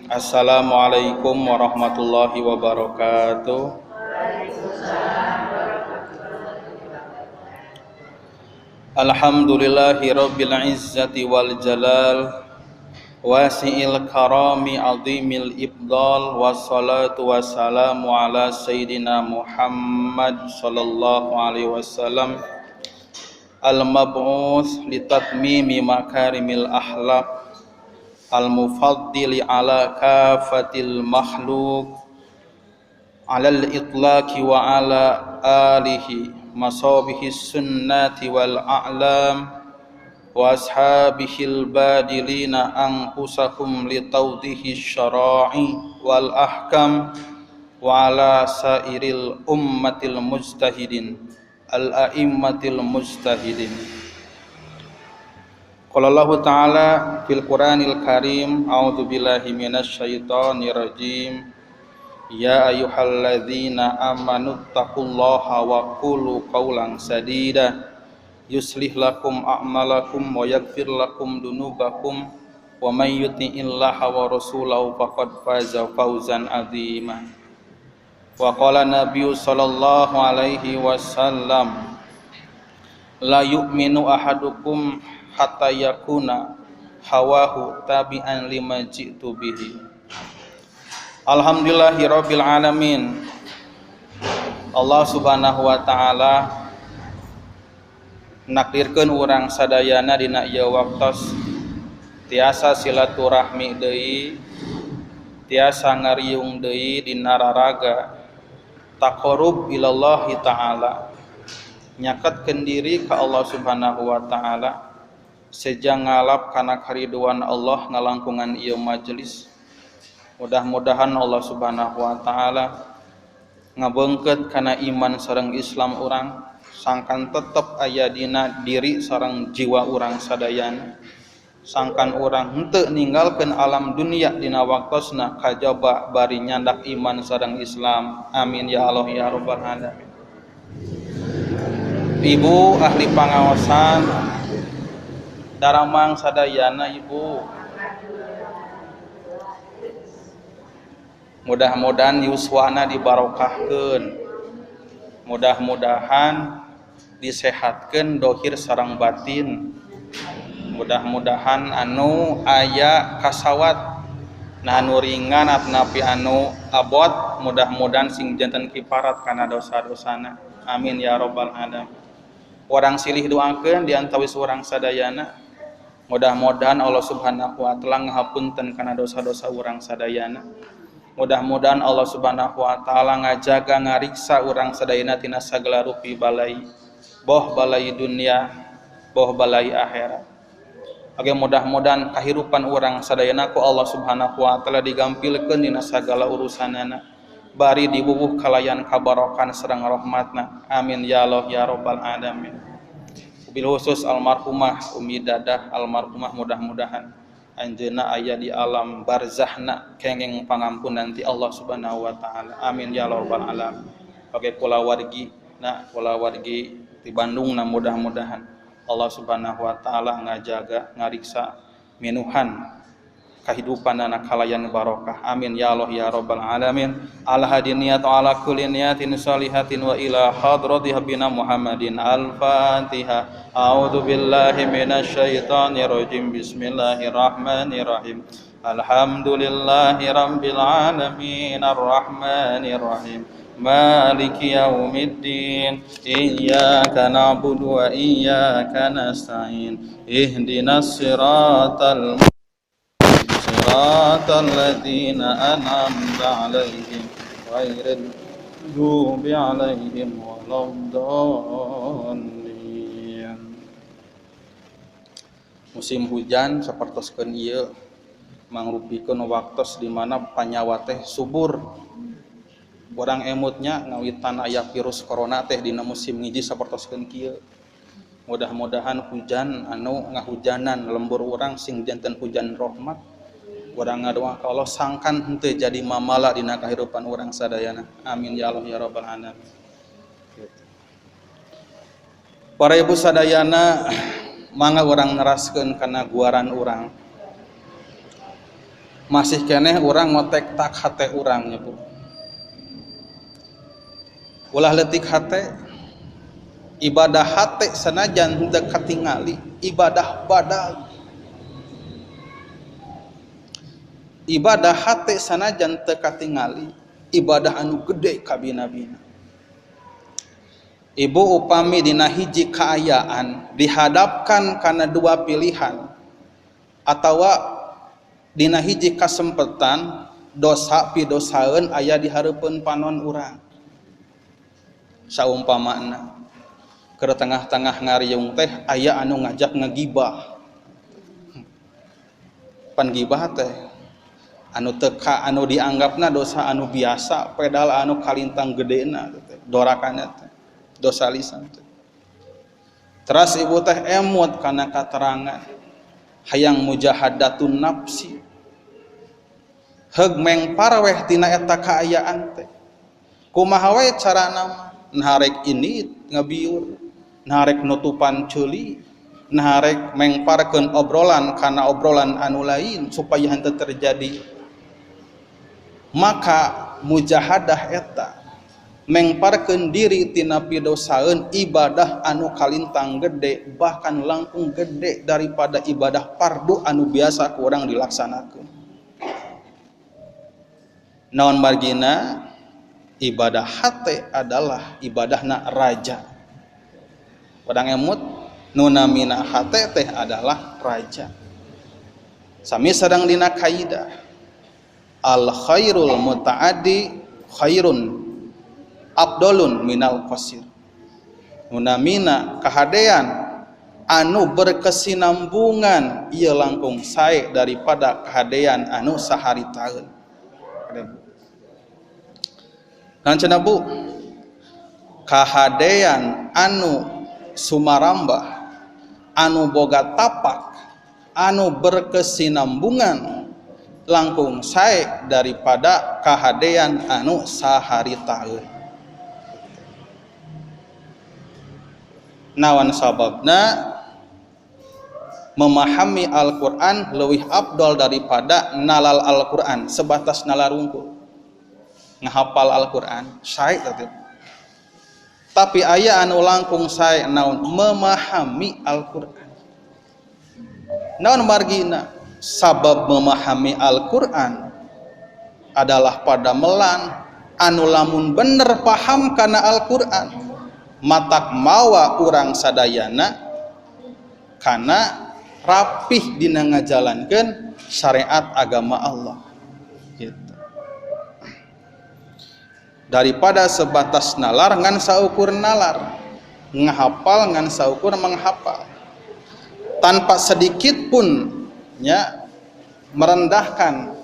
Assalamualaikum warahmatullahi wabarakatuh. Alhamdulillahi rabbil izzati wal jalal wasi'il karami azimil ibdal wassalatu wassalamu ala sayyidina Muhammad sallallahu alaihi wasallam al-mab'uts litatmimi makarimil akhlaq al-mufaddili ala kafatil makhluk alal itlaqi wa ala alihi masabihi sunnati wal a'lam wa ashabihil badilina anfusahum litawdihi syara'i wal ahkam wa ala sairil ummatil mujtahidin al a'immatil mujtahidin. Qala Allahu ta'ala fil Qur'anil Karim, a'udzu billahi minasyaitonir rajim. Ya ayyuhalladzina amanu taqullaha wa qulu qawlan sadida yuslih lakum a'malakum wa yaghfir lakum dunubakum wa may yuti'illaha wa rasulahu faqad faza fawzan 'azima. Wa qala nabiyyu sallallahu alaihi wasallam, la yu'minu ahadukum hatta yakuna hawahu tabi'an lima ji'tu bihi. Alhamdulillahirabbil alamin. Allah Subhanahu wa taala nakdirkeun urang sadayana dina ieu waktos tiasa silaturahmi deui, tiasa ngariung deui dina raraga taqarrub ilallahi taala, nyaketkeun diri ka Allah Subhanahu wa taala, seja ngalap kana kariduan Allah ngalangkungan ieu majelis. Mudah-mudahan Allah Subhanahu wa taala ngabeungkeut kana iman sareng Islam urang, sangkan tetep aya dina diri sareng jiwa urang sadayana, sangkan urang henteu ninggalkeun alam dunia dina waktosna kajaba bari nyandak iman sareng Islam. Amin ya Allah ya rabbal alamin. Ibu ahli pangaosan daramang sadayana ibu, mudah-mudahan yuswana dibarokahkeun, mudah-mudahan disehatkeun dohir sareng batin, mudah-mudahan anu aya kasawat nah anu ringan atanapi anu abot, mudah-mudahan sing janten kiparat kana dosa-dosana. Amin ya rabbal alamin. Urang silih doakeun di antawis urang sadayana, mudah-mudahan Allah Subhanahu wa taala ngahapunten kana dosa-dosa urang sadayana. Mudah-mudahan Allah Subhanahu wa taala ngajaga ngariksa urang sadayana tina sagala rupi balai, boh balai dunia, boh balai akhirat. Oke, mudah-mudahan kahirupan urang sadayana ku Allah Subhanahu wa taala digampilkeun dina sagala urusanana, bari dibubuh kalayan kabarokan sareng rahmatna. Amin ya Allah ya rabbal alamin. Bil khusus almarhumah Umi Dadah almarhumah, mudah-mudahan anjeunna aya di alam barzahna kenging pangampunan ti Allah Subhanahu wa taala. Amin ya rabbal alamin. Oke, kulawargi na kulawargi di Bandung na mudah-mudahan Allah Subhanahu wa taala ngajaga ngariksa minuhan kehidupan anak kalayan barokah. Amin ya Allah ya rabbal alamin. Al hadiniyat ala kulli niyatin sholihatin wa ila hadrati habibina Muhammadin. Al-Fatihah. A'udzu billahi minasyaitonir rajim. Bismillahirrahmanirrahim. Alhamdulillahi rabbil alamin arrahmanir rahim. Maliki yaumiddin. Iyyaka na'budu wa iyyaka nasta'in. Ihdinas siratal siratal ladzina an'amta 'alaihim ghairil maghdubi 'alaihim waladdallin. Musim hujan sapertoskeun ieu mangrupikeun waktos di mana panyawa teh subur. Urang emutnya ngawitan aya virus corona teh dina musim ngiji sapertoskeun kieu. Mudah-mudahan hujan anu ngahujanan lembur urang sing janten hujan rahmat. Urang ngadoa ka Allah sangkan henteu jadi mamala dina kahirupan urang sadayana. Amin ya Allah ya rabbal alamin. Para ibu sadayana, mangga urang neraskeun kana guaran urang. Masih keneh urang ngotek tak hate urang nya Bu. Ulah leutik hate, ibadah hate sanajan henteu katingali, ibadah badag. Ibadah hate sanajan teu katingali, ibadah anu gede kabina-bina. Ibu upami dina hiji kaayaan dihadapkan kana dua pilihan atawa dina hiji kasempetan dosa pidosaeun aya di hareupeun panon urang. Saumpamana keur tengah-tengah ngariung teh aya anu ngajak ngagibah. Pan gibah teh anu teka anu dianggapna dosa anu biasa pedal anu kalintang gedena teh dorakana teh dosa lisan teh. Teras ibu teh emut kana katerangan hayang mujahadatun nafsi heug meng parweh tina eta kaayaan teh. Kumaha we carana mah naharek ini ngabiur, naharek nutupan ceuli, naharek mengparkeun obrolan kana obrolan anu lain supaya henteu terjadi. Maka mujahadah eta mengparkeun diri tina pidosaeun ibadah anu kalintang gede bahkan langkung gede daripada ibadah fardu anu biasa ku urang dilaksanakeun. Naon margina? Ibadah hate adalah ibadahna raja. Padang emut nu namina hate teh adalah raja. Sami sareng dina kaidah al khairul mutaaddi khairun abdolun minal qasir. Nu namina kahadean anu berkesinambungan ieu langkung sae daripada kahadean anu saharitaeun. Kan cenah Bu, kahadean anu sumarambah, anu boga tapak, anu berkesinambungan langkung sae daripada kahadean anu saharitaeun. Naon sababna? Memahami Al-Qur'an leuwih afdol daripada nalal Al-Qur'an sebatas nalar wungkul. Ngahapal Al-Qur'an sae teh. Tapi aya anu langkung sae naon? Memahami Al-Qur'an. Naon margina? Sabab memahami Al-Qur'an adalah pada melan anu lamun bener paham kana Al-Qur'an matak mawa urang sadayana kana rapih dina ngajalankeun syariat agama Allah gitu. Daripada sebatas nalar ngan saukur nalar, ngahapal ngan saukur menghafal, tanpa sedikit pun nya merendahkan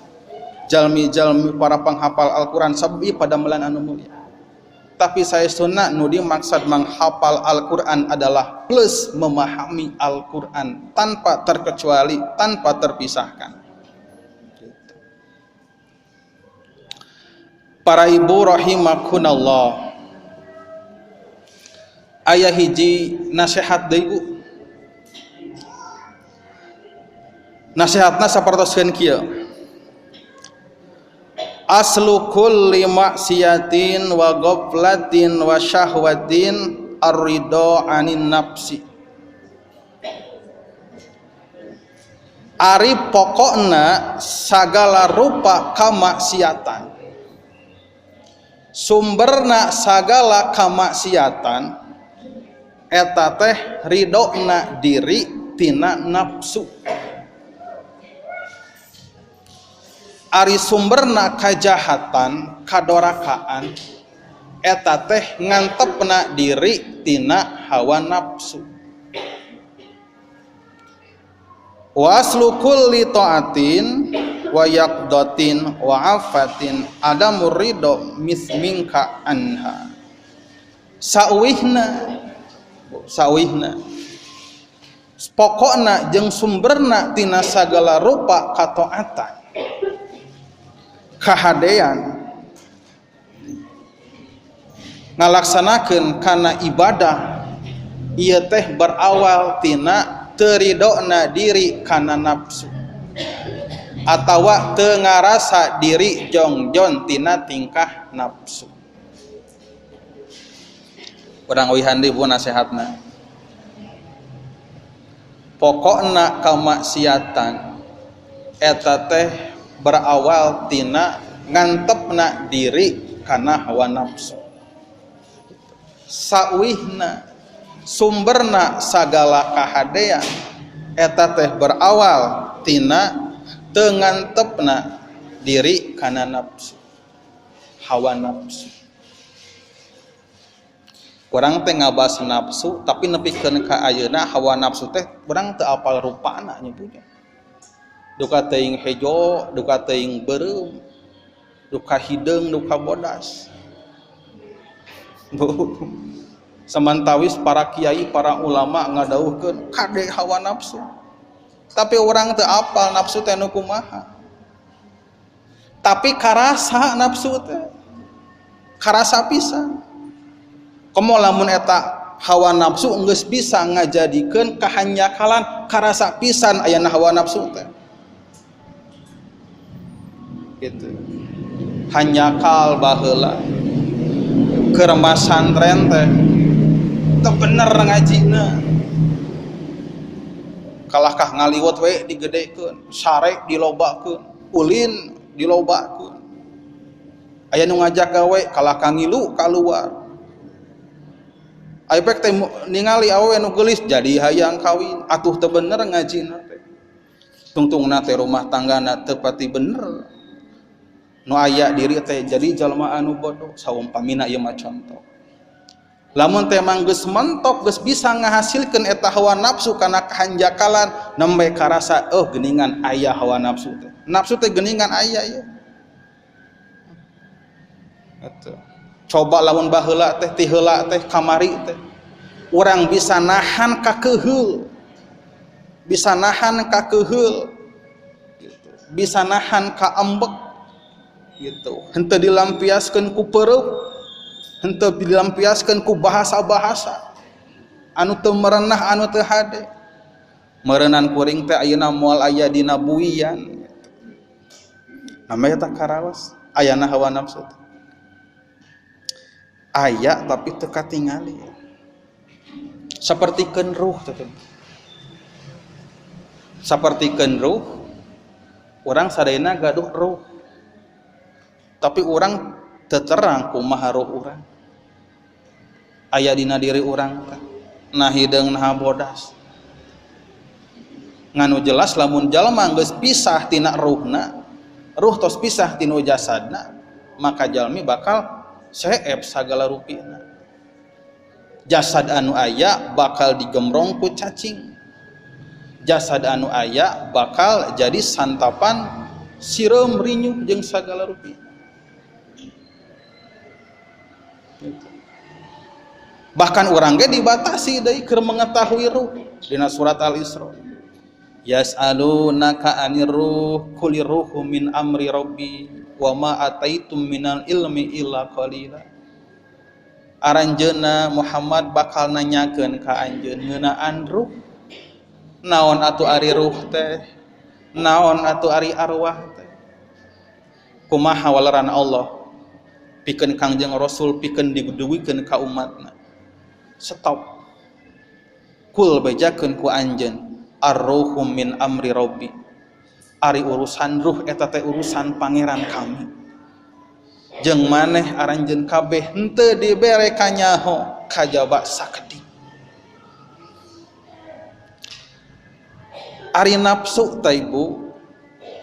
jalmi-jalmi para penghafal Al-Qur'an sabab pada melan anu mulia. Tapi saya sunnah nu dimaksud menghafal Al-Qur'an adalah plus memahami Al-Qur'an tanpa terkecuali, tanpa terpisahkan. Para ibu rahimakumullah, aya hiji nasihat deui Bu. Nasihatna sapertoskeun kieu. Aslu kulli maksiatin wa ghaflatin wa syahwatin ar-ridha 'anin nafsi. Ari pokokna sagala rupa kamaksiatan, sumberna sagala kamaksiatan eta teh ridona diri tina nafsu. Ari sumberna kajahatan kadorakaan eta teh ngantepna diri tina hawa nafsu. Wa aslu kulli ta'atin wa yaqdatin wa afatin adamur ridho misminka anha. Sauwihna sauwihna pokokna jeung sumberna tina sagala rupa kataatan kahadean ngalaksanakeun kana ibadah ieu teh berawal tina teridona diri kana nafsu. Atawa teu ngarasa diri jongjon tina tingkah nafsu. Urang uihan deui bu nasehatna. Pokokna kamaksiatan eta teh berawal tina ngantepna diri kana hawa nafsu. Sauihna sumberna sagala kahadean eta teh berawal tina teu ngantepna diri kana nafsu, hawa nafsu. Urang teh ngabahas nafsu tapi nepikeun ka ayeuna hawa nafsu teh urang teu apal rupana nya punya. Duka teuing hejo, duka teuing beureum, duka hideung, duka bodas. Bu. Samantawis para kiai, para ulama ngadawuhkeun kade hawa nafsu. Tapi urang teu apal nafsu teh nu kumaha. Tapi karasa nafsu teh. Karasa pisan. Komo lamun eta hawa nafsu geus bisa ngajadikeun kahanyakalan, karasa pisan ayana hawa nafsu teh. Gitu. Hanyakal baheula. Keur masantren teh teu bener ngajina. Kalahkah ngaliwat we digedekeun, sare dilobakeun, ulin dilobakeun. Aya nu ngajak gawe kalahkah ngilu kaluar. Aya pek teh ningali awewe nu geulis jadi hayang kawin, atuh teu bener ngajina teh. Tungtungna teh rumah tanggana teu pati bener. Nu aya diri teh jadi jalma anu bodoh, saumpamina ieu mah contoh. Lamun teh mah geus mentok geus bisa ngahasilkeun eta hawa nafsu kana kahanjakalan nembe karasa oh geuningan aya hawa nafsu teh. Nafsu teh geuningan aya ieu. Atuh. Coba lamun baheula teh ti heula teh kamari teh urang bisa nahan kakeuheul. Bisa nahan kakeuheul. Gitu. Bisa nahan kaambek. Gitu. Henteu dilampiaskeun ku pereup, henteu dilampiaskeun ku bahasa-bahasa anu teu merenah anu teu hade. Meureunan kuring teh ayeuna moal aya dina buian. Namanya tah karaos, ayana hawa nafsu teh. Aya tapi teu katingali. Sapertikeun ruh teh. Sapertikeun ruh, urang sadayana gaduh ruh. Tapi urang teu terang kumaha ruh urang. Aya dina diri urang teh. Nah hideung nah bodas. Nganu jelas lamun jalma geus pisah tina ruhna, ruh tos pisah tina jasadna, maka jalmi bakal seep sagala rupina. Jasad anu aya bakal digemrong ku cacing. Jasad anu aya bakal jadi santapan sireum rinyuh jeung sagala rupina. Gitu. Bahkan urang ge dibatasi deui keur mengetahui ruh dina surat Al-Isra. Yas'alunaka 'anir ruh qul ruhu min amri rabbi wa ma ataitum minal ilmi illa qalila. Aranjeunna Muhammad bakal nanyakeun ka anjeun ngeunaan ruh. Naon atuh ari ruh teh? Naon atuh ari arwah teh? Kumaha waleran Allah pikeun Kangjeng Rasul pikeun didugikeun ka umatna. Stop. Kul bejakeun ku anjeun ar-ruhu min amri rabbi. Ari urusan ruh eta teh urusan pangeran kami. Jeung maneh aranjeun kabeh henteu dibere kanyaho kajaba sakedik. Ari nafsu teh Ibu,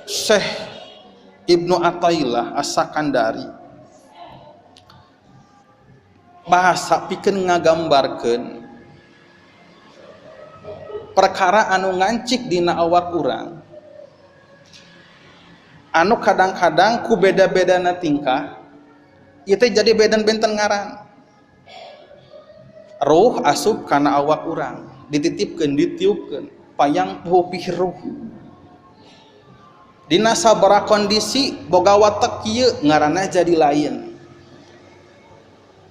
Syekh Ibnu Athaillah As-Sakandari bahasa pikeun ngagambarkeun perkara anu ngancik dina awak urang anu kadang-kadang ku beda-bedana tingkah ieu teh jadi beden-benten ngaran. Ruh asup kana awak urang dititipkeun ditiupkeun payang pupih ruh dina sabaraha kondisi boga watek ieu ngaranna jadi lain.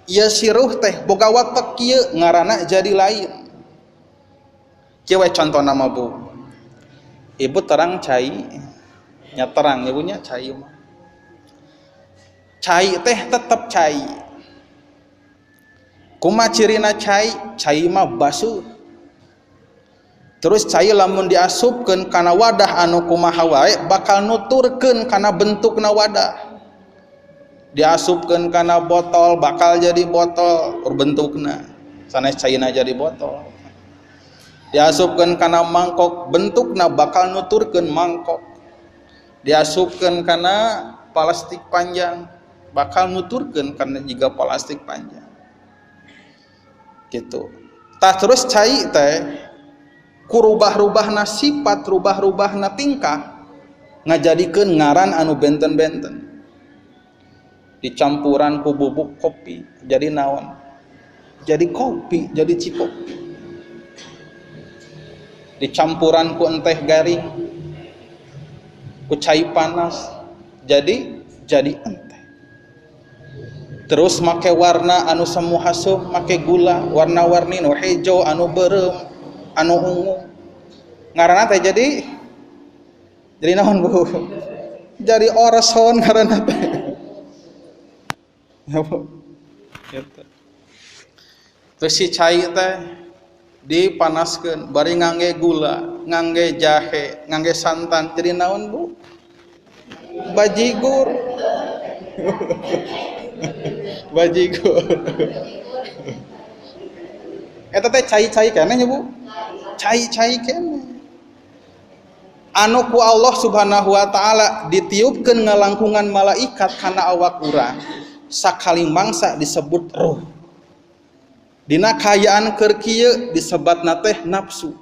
Ieu si ruh teh boga watek ieu ngaranna jadi lain. Kieu we contona mah Bu. Ibu terang cai Nya terang ya punya cai mah. Cai teh tetep cai. Kumaha cirina cai? Cai mah basuh. Terus cai lamun diasupkeun kana wadah anu kumaha wae bakal nuturkeun kana bentukna wadah. Diasupkeun kana botol bakal jadi botol bentukna. Sanes caina jadi botol. Diasupkeun kana mangkok bentukna bakal nuturkeun mangkok. Diasupkeun kana plastik panjang bakal nuturkeun kana jiga plastik panjang. Gitu. Tah terus cai teh ku rubah-rubahna sifat, rubah-rubahna tingkah ngajadikeun ngaran anu benten-benten. Dicampuran ku bubuk kopi jadi naon? Jadi kopi, jadi cikopi. Dicampuran ku enteh garing, ku cai panas, jadi enteh. Terus make warna anu semu hasum, make gula, warna-warni nu hejo, anu beureum, anu ungu. Ngaranna teh jadi naon Bu? Jadi orson ngaranna teh. Ya Bu. Gitu. Terus si cai teh dipanaskeun bari ngangge gula, ngangge jahe, ngangge santan, jadi naon Bu? Bajigur. Bajigur. Eta teh cai-cai keneh nya Bu? Cai-cai keneh. Anu ku Allah Subhanahu wa taala ditiupkeun ngalangkungan malaikat kana awak urang, sakali mangsa disebut ruh. Dina kaayaan keur kieu disebatna teh nafsu.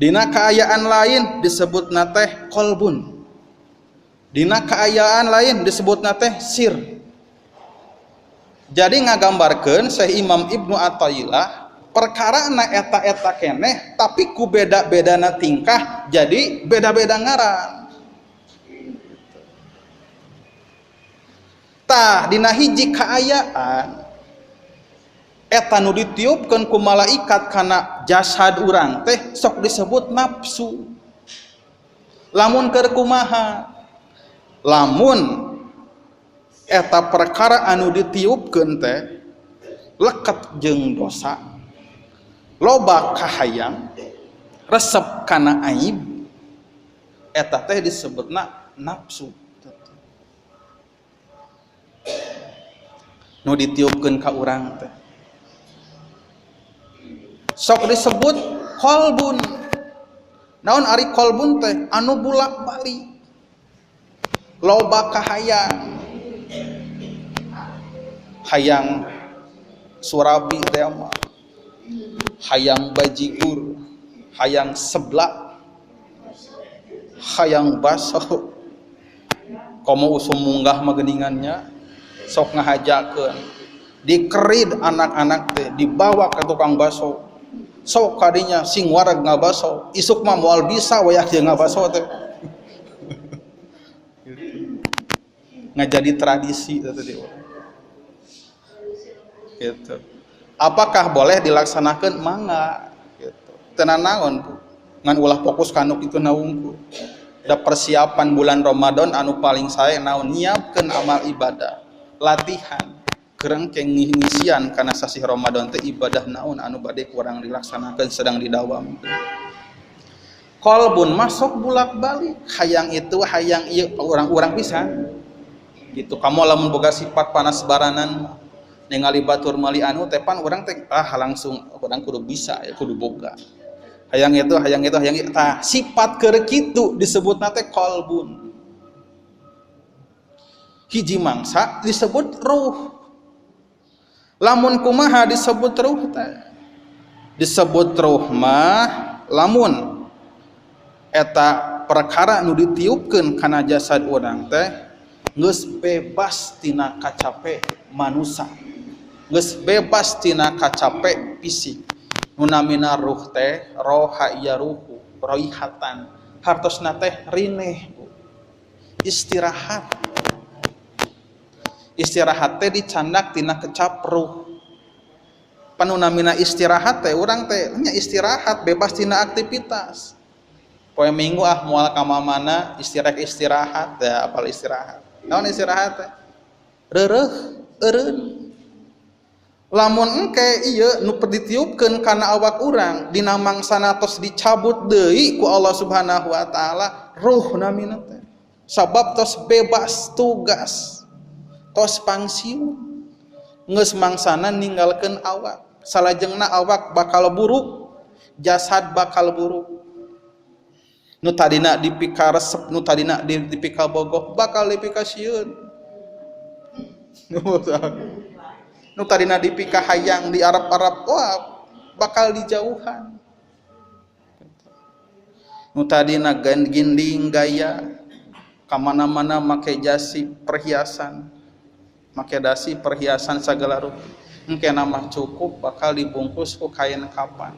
Dina kaayaan lain disebutna teh kolbun. Dina kaayaan lain disebutna teh sir. Jadi ngagambarkeun Syekh Imam Ibnu Athaillah perkara na eta-eta keneh tapi ku beda-bedana tingkah jadi beda-beda ngaran. Tah dina hiji kaayaan eta nu ditiupkeun ku malaikat kana jasad urang teh sok disebut nafsu. Lamun keur kumaha? Lamun eta perkara anu ditiupkeun teh leket jeung dosa, loba kahayang, resep kana aib, eta teh disebutna nafsu. Nu ditiupkeun ka urang teh sok disebut kolbun. Naon ari kolbun teh? Anu bulak-balik, loba kahayang, hayang surabi teh mah, hayang bajigur, hayang seblak, hayang baso. Komo usum munggah mah geuningannya sok ngahajakeun, dikerid anak-anak teh dibawa ke tukang baso. Sok kadinya sing wareg ngabaso, isuk mah moal bisa wayah jeung ngabaso teh. Ngajadi tradisi teh gitu. Apakah boleh dilaksanakan? Mangga gitu. Tenan naon Bu? Ngan ulah fokus kanu kitu naungku. Da persiapan bulan Ramadan anu paling sae naon? Nyiapkeun amal ibadah, latihan. Kereng ngisian kana sasih Ramadan teh ibadah naon anu bade kurang dilaksanakeun sedang didawamkeun. Kolbun masuk bulak-balik, hayang itu hayang ieu urang-urang pisan. Gitu kamu lamun boga sifat panas baranan ningali batur meuli anu teh pan urang teh ah langsung urang kudu bisa ya kudu boga. Hayang itu hayang itu hayang ieu tah sifat keur kitu disebutna teh kolbun. Hiji mangsa disebut ruh. Lamun kumaha disebut ruh teh? Disebut ruh mah lamun eta perkara nu ditiupkeun kana jasad urang teh geus bebas tina kacape manusa, geus bebas tina kacape fisik. Nu namina ruh teh roha ya ruhu roihatan, hartosna teh rineh, istirahat. Istirahat teh dicandak tina kecap ruh. Panunamina istirahat teh urang teh nya istirahat bebas tina aktivitas. Poe Minggu ah moal ka mana istirahat ya apal istirahat. Naon istirahat teh? Reureuh, eureun. Lamun engke ieu nu ditiupkeun kana awak urang dina mangsana tos dicabut deui ku Allah Subhanahu wa taala ruh namina teh. Sabab tos bebas tugas, tos pangsiun. Geus mangsana ninggalkeun awak. Salajengna awak bakal buruk, jasad bakal buruk. Nu tadina dipika resep, nu tadina dipika bogoh bakal dipika sieun. Nu tadina dipika hayang di Arab-Arab, wah bakal dijauhan. Nu tadina ginding gaya kamana-mana make jasi perhiasan, make dasi perhiasan sagala rupa. Engke mah cukup bakal dibungkus ku kain kapan.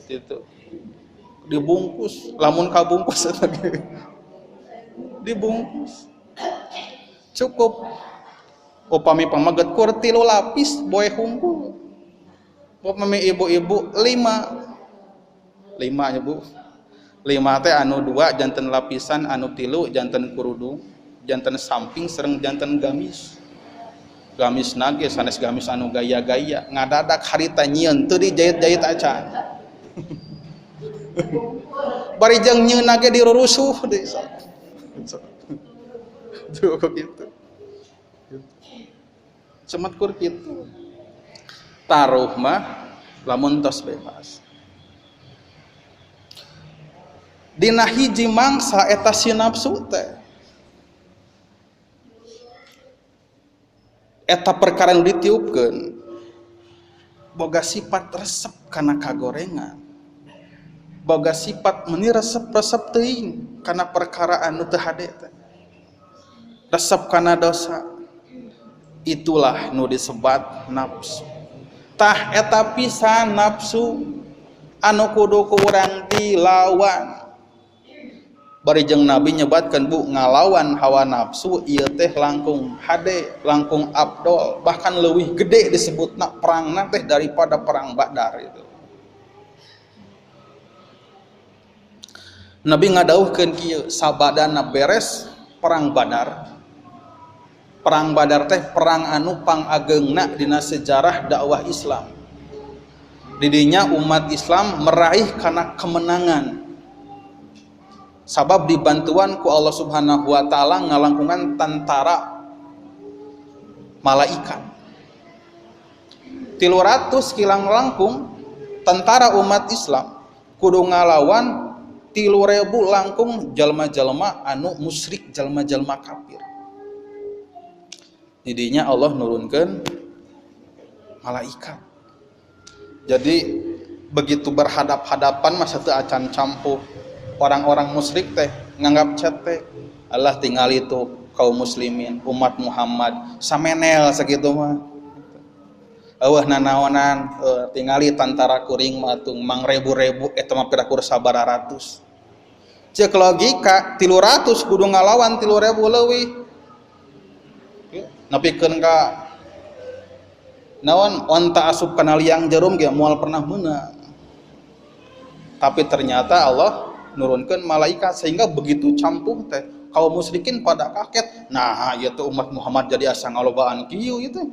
Gitu. Dibungkus, lamun kabungkus eta ge. Dibungkus. Cukup. Upami pamaget kur 3 lapis boe hungkul. Upami ibu-ibu 5. 5 ya Bu. 5 teh anu 2 janten lapisan, anu 3 janten kerudung, janten samping sareng janten gamis. Gamis nage sanes gamis anu gaya-gaya, ngadadak harita nyieun teu dijahit-jahit acan. Bari jeung nyieun nage dirurusuh deui. Cukup gitu. Semet kur kitu. Taruh mah lamun tos bebas. Dina hiji mangsa eta si nafsu teh. Eta perkara nu ditiupkeun boga sifat resep kana kagorengan. Boga sifat meuni resep-resep teuing kana perkara anu teu hade teh. Resep kana dosa. Itulah nu disebat nafsu. Tah eta pisan nafsu anu kudu ku urang dilawan. Bari jeung Nabi nyebatkeun Bu ngalawan hawa nafsu ieu teh langkung hade, langkung abdol, bahkan leuwih gede disebutna perangna teh daripada perang Badar itu. Nabi ngadawuhkeun kieu sabadana beres perang Badar. Perang Badar teh perang anu pangageungna dina sejarah dakwah Islam. Didinya umat Islam meraih kana kemenangan. Sabab dibantuan ku Allah Subhanahu wa taala ngalangkungan tentara malaikat. 300 kilang langkung tentara umat Islam kudu ngalawan 3.000 langkung jalma-jalma anu musyrik, jalma-jalma kafir. Didinya Allah nurunkan malaikat. Jadi begitu berhadap-hadapan masa teu acan campuh. Orang-orang musyrik teh nganggap cetek. Allah tinggal itu kaum muslimin, umat Muhammad samenel sakitu mah. Eueuh nanaonan, tingali tantara kuring mah atuh mang rebu-rebu eta mah pirakur sabaratus. Ceuk logika 300 kudu ngalawan 3.000 leuwih. Nepikeun ka naon onta asup kana liang jarum ge moal pernah meunang. Tapi ternyata Allah nurunkeun malaikat sehingga begitu campuh teh kaum musyrikin pada kaget. Nah, ieu teh umat Muhammad jadi asa ngalobaan kieu ieu teh.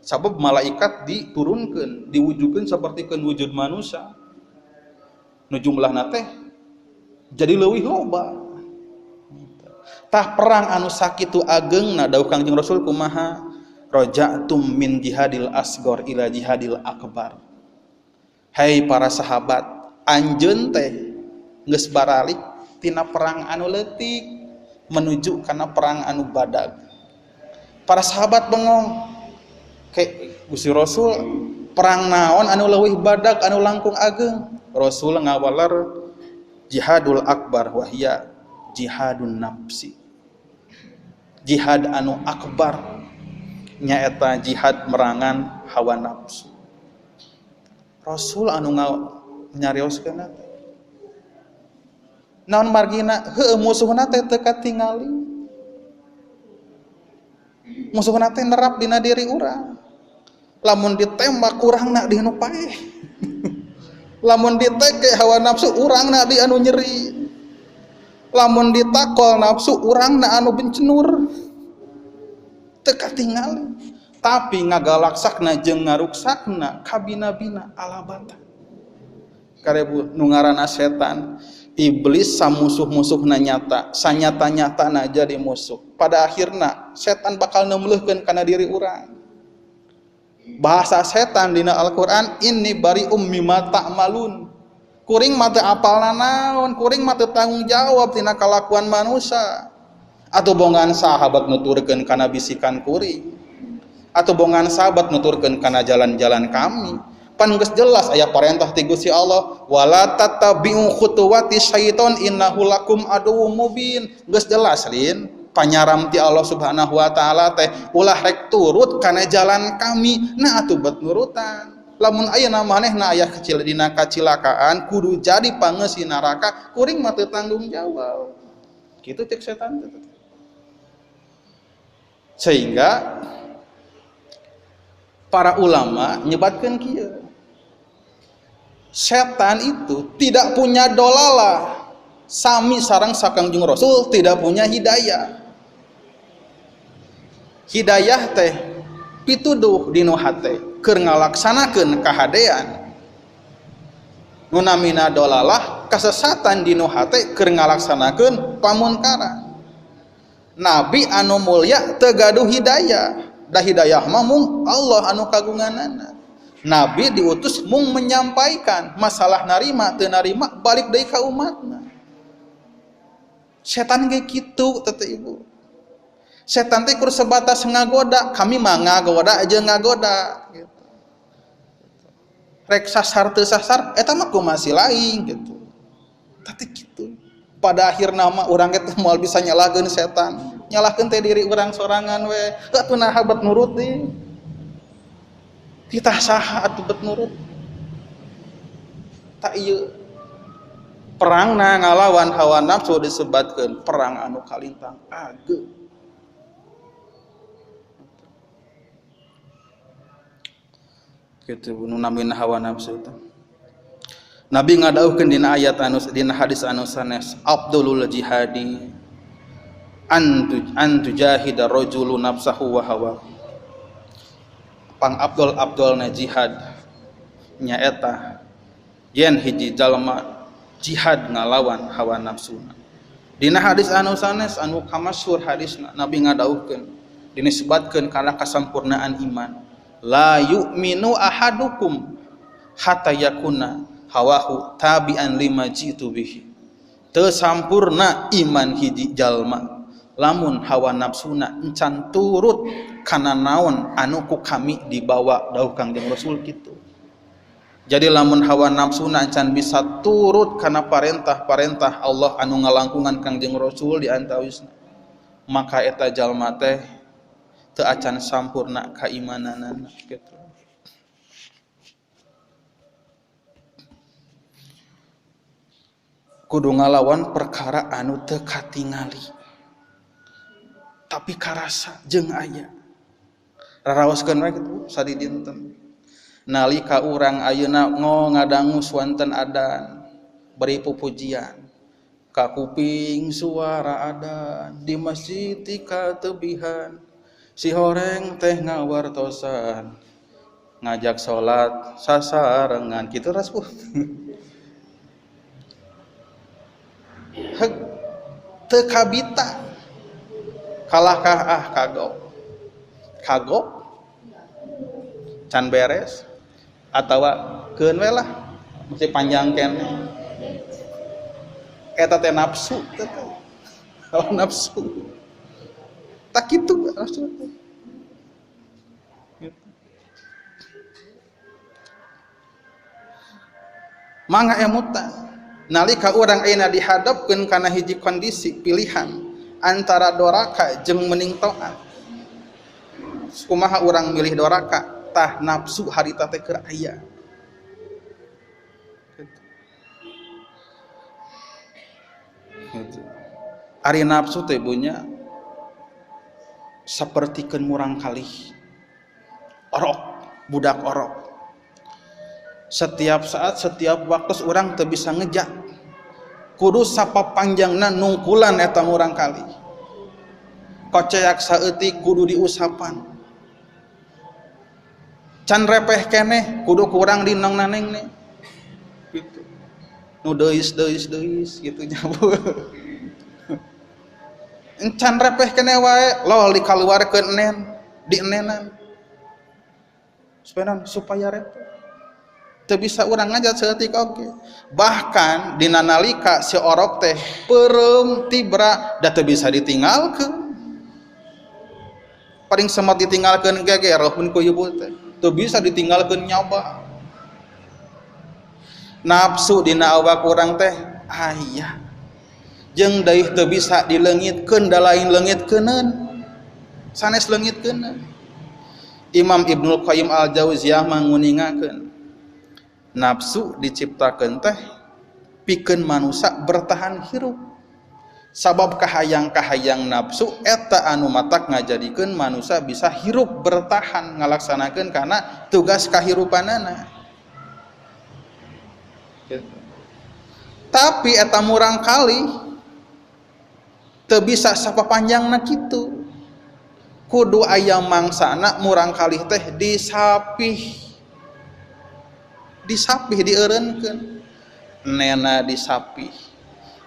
Sabab malaikat diturunkeun, diwujudkeun sapertikeun wujud manusia. Nu jumlahna teh jadi leuwih loba. Tah perang anu sakitu ageungna dawuh Kangjeng Rasul kumaha? Raja'tum min jihadil asghar ila jihadil akbar. Hai para sahabat, anjeun teh geus baralik tina perang anu leutik menuju kana perang anu badag. Para sahabat bengong. Ke Gusti Rasul perang naon anu leuwih badag anu langkung ageung? Rasul ngawaler jihadul akbar wahia jihadun nafsi. Jihad anu akbar nyaeta jihad merangan hawa nafsu. Rasul anu nyarioskeun teh. Naon margina heueuh musuhna teh teu katingali. Musuhna teh nerap dina diri urang. Lamun ditembak urangna di nu paeh. Lamun diteke hawa nafsu urangna di anu nyeri. Lamun ditakol nafsu urangna anu bencenur. Teu katingali. Tapi ngagalaksakna jeung ngaruksakna kabina-bina alabata. Karebu nu ngaranna setan, iblis samusuh-musuhna nyata, sanyata-nyatana jadi musuh. Pada akhirna setan bakal neumleuhkeun kana diri urang. Bahasa setan dina Al-Qur'an inni bari'um mimma ta'malun. Kuring mah teu apalna naon, kuring mah teu tanggung jawab tina kalakuan manusia. Atuh bongan sahabat nuturkeun kana bisikan kuring. Atau bongan sahabat nuturkeun kana jalan-jalan kami. Pan geus jelas aya parentah ti Gusti Allah, wala tattabi'u khutuwati syaiton innahu lakum aduwwum mubin. Geus jelas lin panyaram ti Allah Subhanahu wa taala teh ulah rek turut kana jalan kami. Nah atuh bet nurutan. Lamun ayeuna manehna aya kecil dina kacilakaan kudu jadi pangeusi neraka, kuring mah teu tanggung jawab. Kitu cek setan teh. Sehingga para ulama nyebatkeun kieu. Setan itu tidak punya dolalah, sami sareng sakangjeng Rasul tidak punya hidayah. Hidayah teh pituduh dinu hate keur ngalaksanakeun kahadean. Nu namina dolalah kasesatan dinu hate keur ngalaksanakeun pamunkaran. Nabi anu mulya teu gaduh hidayah. Da hidayah mah mung Allah anu kagunganana. Nabi diutus mung menyampaikan masalah narima teu narima balik deui ka umatna. Setan ge kitu teh ibu. Setan teh kur sebatas ngagoda, kami mah ngagoda jeung ngagoda gitu. Rek sasar teu sasar eta mah kumaha lain gitu. Tapi kitu. Pada akhirna mah urang ge teh moal bisa nyalahkeun setan. Nyalahkeun teh diri urang sorangan we. Atuh naha bet nurut deui. Titah saha atuh bet nurut. Tak ieu perangna ngalawan hawa nafsu disebatkeun perang anu kalintang ageng. Kitu nu namina hawa nafsu teh. Nabi ngadauhkeun dina ayat anu dina hadis anu sanes, abdulul jihadi an tujahida rajulu nafsahu wa hawa. Pang abdul-abdulna jihad nyaeta yen hiji jalma jihad ngalawan hawa nafsuna. Dina hadis anu sanes anu kamasyhur hadisna Nabi ngadauhkeun dinisbatkeun kana kasampurnaan iman. La yu'minu ahadukum hatta yakuna hawahu tabi'an lima jitu bihi. Teu sampurna iman hiji jalma lamun hawa nafsuna encan turut kana naon anu ku kami dibawa dawuh Kangjeng Rasul kitu. Jadi lamun hawa nafsuna encan bisa turut kana parentah-parentah Allah anu ngalangkungan Kangjeng Rasul di antawisna, maka eta jalma teh teu acan sampurna kaimananana kitu. Kudu ngalawan perkara anu teu katingali tapi karasa jeung aya. Raraoskeun we kitu sadidinten. Nalika urang ayeuna ngadangu swanten adan beri pupujian ka kuping suara adan di masjid katebihan si horeng teh ngawartosan ngajak salat sasarengan kitu raspuh. Heg teu kabita kalahkah ah kagok kagok can beres atawa keun we lah mesti panjang keneh eta teh nafsu teh kalau nafsu tak kitu nafsu teh gitu. Mangga emutan nalika urang ayeuna dihadapkeun kana hiji kondisi pilihan antara doraka jeung mending taat. Kumaha urang milih doraka tah nafsu harita teh keur aya. Gitu. Ari nafsu teh bunya sapertikeun murang kalih orok, budak orok. Setiap saat, setiap waktu urang teu bisa ngejak. Kudu sapapanjangna nungkulan eta murang kali. Koceak saeutik kudu diusapan. Can repeh keneh kudu kurang dinong naneng nih. Gitu. Nu deus deus deus gitu nyabu. Encan repeh keneh wae lol dikaluarkeun enen dienenan. Supaya repeh. Teu bisa urang ngajat saeutik oge. Bahkan dina nalika si orok teh peureum tibra da teu bisa ditinggalkeun. Paling semat ditinggalkeun geger pun ku ibu teh. Teu bisa ditinggalkeun nyoba. Nafsu dina awak urang teh aya. Jeung deui teu bisa dileungitkeun da lain leungitkeunneun. Sanes leungitkeunneun. Imam Ibnul Qayyim Al-Jauziyah manguningakeun nafsu diciptakeun teh pikeun manusia bertahan hirup. Sabab kahayang-kahayang nafsu eta anu matak ngajadikeun manusia bisa hirup bertahan ngalaksanakeun kana tugas kahirupanana. Gitu. Tapi eta murang kali teu bisa sapapanjangna kitu. Kudu aya mangsana murang kali teh disapih. Disapih dieureunkeun. Nena disapih.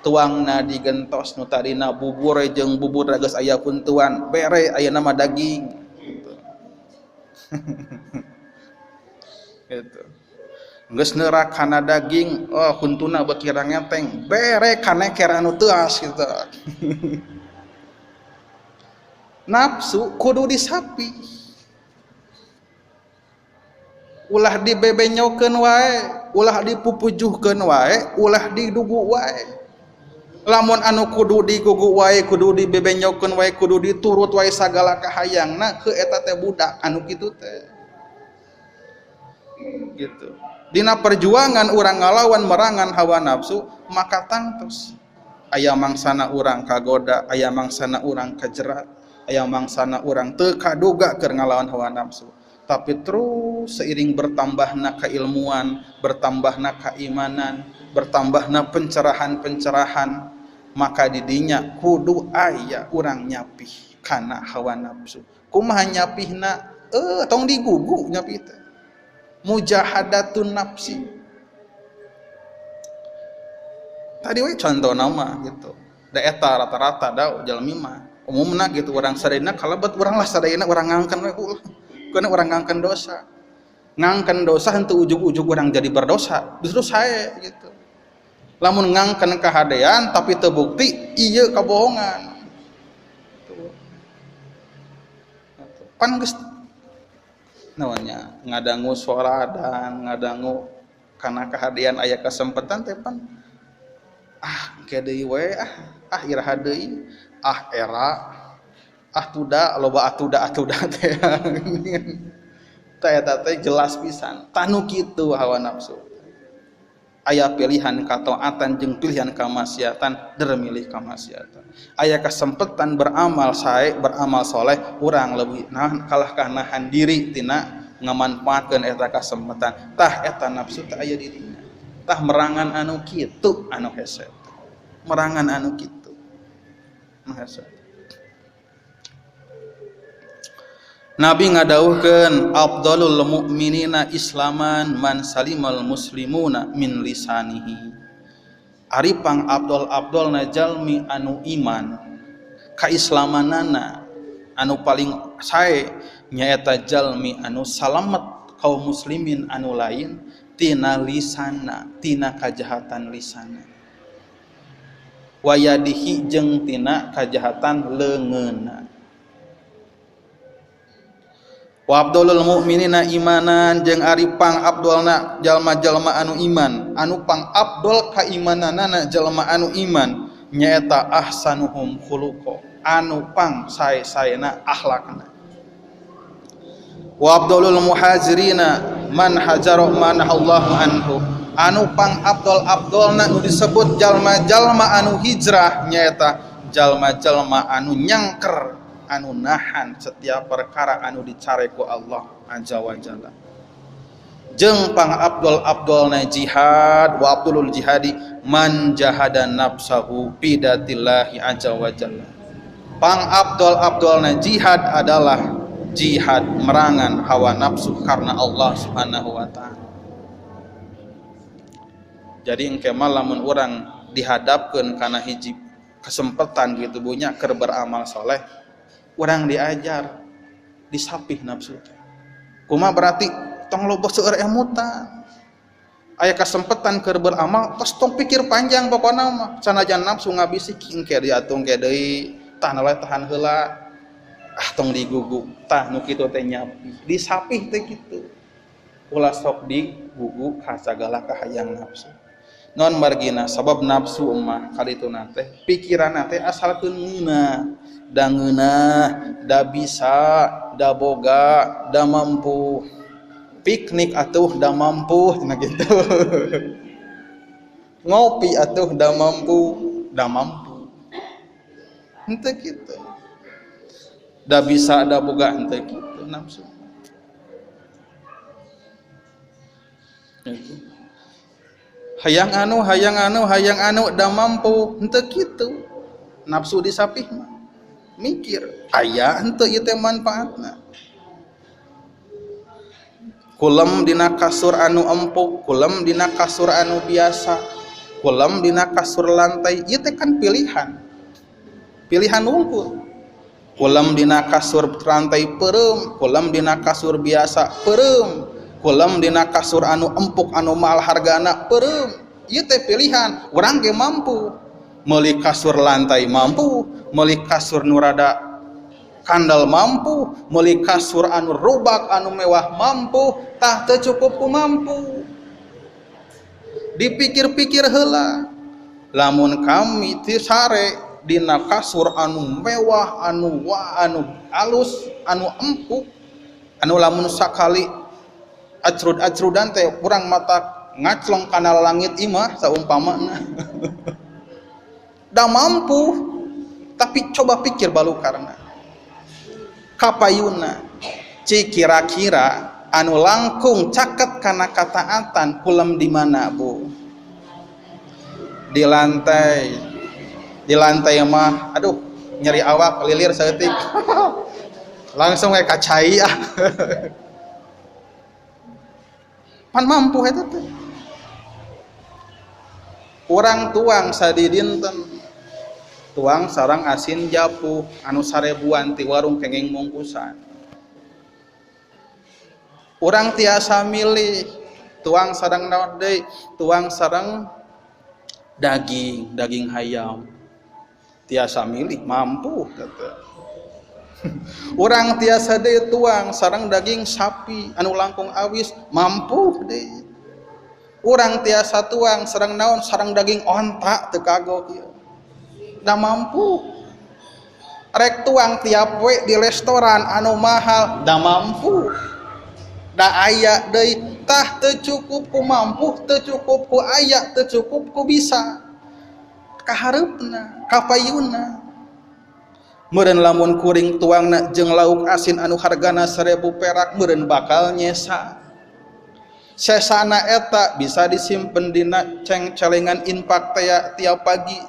Tuangna digentos nu tadina bubur jeung bubur geus aya puntuan, bere ayeuna mah daging gitu. Gitu. Geus neurak kana daging, oh huntuna beuki rangeteng, bere kana keker anu teuas gitu. Nafsu kudu disapih. Ulah dibebenyokeun wae, ulah dipupujuhkeun wae, ulah didugu wae. Lamun anu kudu digugu wae, kudu dibebenyokeun wae, kudu diturut wae sagala kahayangna, heuh eta teh budak anu kitu teh. Gitu. Dina perjuangan urang ngalawan merangan hawa nafsu, maka tangtos aya mangsana urang kagoda, aya mangsana urang kajerat, aya mangsana urang teu kaduga keur ngalawan hawa nafsu. Tapi terus seiring bertambahna keilmuan, bertambahna keimanan, bertambahna pencerahan-pencerahan, maka didinya kudu aya urang nyapih kana hawa nafsu. Kumaha nyapihna? Tong digugu nyapih teh. Mujahadatun nafsi. Tadi we contoh nama gitu. Da eta rata-rata da jalmi mah umumna gitu urang sadayana kalebet urang lah sadayana urang ngangkeun we ulah. Karena orang ngangkeun dosa. Ngangkeun dosa henteu ujug-ujug urang jadi berdosa, justru sae gitu. Lamun ngangkeun kahadean tapi teu bukti ieu kabohongan. Tuh. Pan geus naonnya ngadangu soradan, ngadangu kana kahadean aya kesempatan teh pan ah ke deui we ah iraha deui, ah era ah tuda loba atuda atuda teh. Teh eta teh jelas pisan tanu kitu hawa nafsu. Aya pilihan kataatan jeung pilihan kamaksiatan, der milih kamaksiatan. Aya kesempatan beramal sae, beramal soleh, urang leuwih nahan kalah nahan diri tina ngamanfaatkeun eta kesempatan. Tah eta nafsu teh aya di dinya. Tah merangan anu kitu anu hese. Merangan anu kitu. Anu hese. Nabi ngadawuhkeun afdalul mu'minina islaman man salimal muslimuna min lisanihi. Ari pang abdol-abdolna jalmi anu iman kaislamanana anu paling sae nyaeta jalmi anu salamet kaum muslimin anu lain tina lisana, tina kajahatan lisana. Wayadihi jeung tina kajahatan leungeunna. Wa abdulul mu'minina imanan jeung ari pang abdolna jalma-jalma anu iman, anu pang abdol kaimananana jalma anu iman nyaeta ahsanuhum khuluqa, anu pang sae-saena akhlakna. Wa abdulul muhajirina man hajara man Allahu anhu, anu pang abdol-abdolna nu disebut jalma-jalma anu hijrah nyaeta jalma-jalma anu nyangker, anu nahan setiap perkara anu dicare ku Allah azza wa jalla. Jeung pang abdul abdulna jihad wa abdulul jihadi man jahada nafsahu bidatillahi azza wa jalla. Pang abdul abdulna jihad adalah jihad merangan hawa nafsu karena Allah Subhanahu wa ta'ala. Jadi engke mah lamun urang dihadapkeun kana hiji kesempatan gitu bunya keur beramal soleh, urang diajar disapih nafsu teh. Kumaha berarti tong loba seueur emutan. Aya kesempatan keur beramal tos tong pikir panjang pokona mah, sanajan nafsu ngabisik engke diatung ke deui, tahan we tahan heula. Ah tong digugu, tah nu kitu teh nyapi, disapih teh kitu. Ulah sok digugu ka sagala kahayang nafsu. Non margina sabab nafsu mah kalituna teh pikiranna teh asalkeun ngeunah, da ngeunah, da bisa, da boga, da mampu. Piknik atuh da mampu cenah kitu. Ngopi atuh da mampu, da mampu. Henteu kitu. Da bisa da boga henteu kitu nafsu. Itu. Hayang anu, hayang anu, hayang anu da mampu, henteu kitu. Nafsu disapih mah. Mikir, aya henteu ieu teh manfaatna. Kulem dina kasur anu empuk, kulem dina kasur anu biasa, kulem dina kasur lantai, ieu teh kan pilihan. Pilihan wungkul. Kulem dina kasur lantai peureum, kulem dina kasur biasa peureum. Kulem dina kasur anu empuk anu mahal hargana peureum. Ieu teh pilihan, urang ge mampu meuli kasur lantai mampu, meuli kasur nu rada kandel mampu, meuli kasur anu rubak anu mewah mampu, tah teu cukup ku mampu. Dipikir-pikir heula, lamun kami teu sare dina kasur anu mewah, anu wah, anu alus, anu empuk, anu lamun sakali acrud-acrudan teh kurang mata ngaclong kana langit imah saumpamana. Da mampu, tapi coba pikir balukarna. Kapayuna ci kira-kira anu langkung caket kana kataatan kulem di mana Bu? Di lantai. Di lantai mah aduh nyeri awak lilir saeutik. Langsung kayak kacai ah. Pan mampu eta teh. Urang tuang sadidinten. Tuang sarang asin japuh anu sarebuan ti warung kenging mungkusan. Urang tiasa milih tuang sarang naon deui, tuang sarang daging, daging hayam. Tiasa milih mampu teh. Urang tiasa deui tuang sarang daging sapi anu langkung awis mampu deui. Urang tiasa tuang sarang naon sarang daging onta teu kagok ieu. Da mampu. Rek tuang tiap we di restoran anu mahal da mampu. Da aya deui tah teu cukup ku mampu, teu cukup ku aya, teu cukup ku bisa. Kahareupna, kapayuna. Meureun lamun kuring tuangna jeung lauk asin anu hargana 1000 perak meureun bakal nyesa. Sesana eta bisa disimpen dina ceng-celengan infak teh tiap pagi.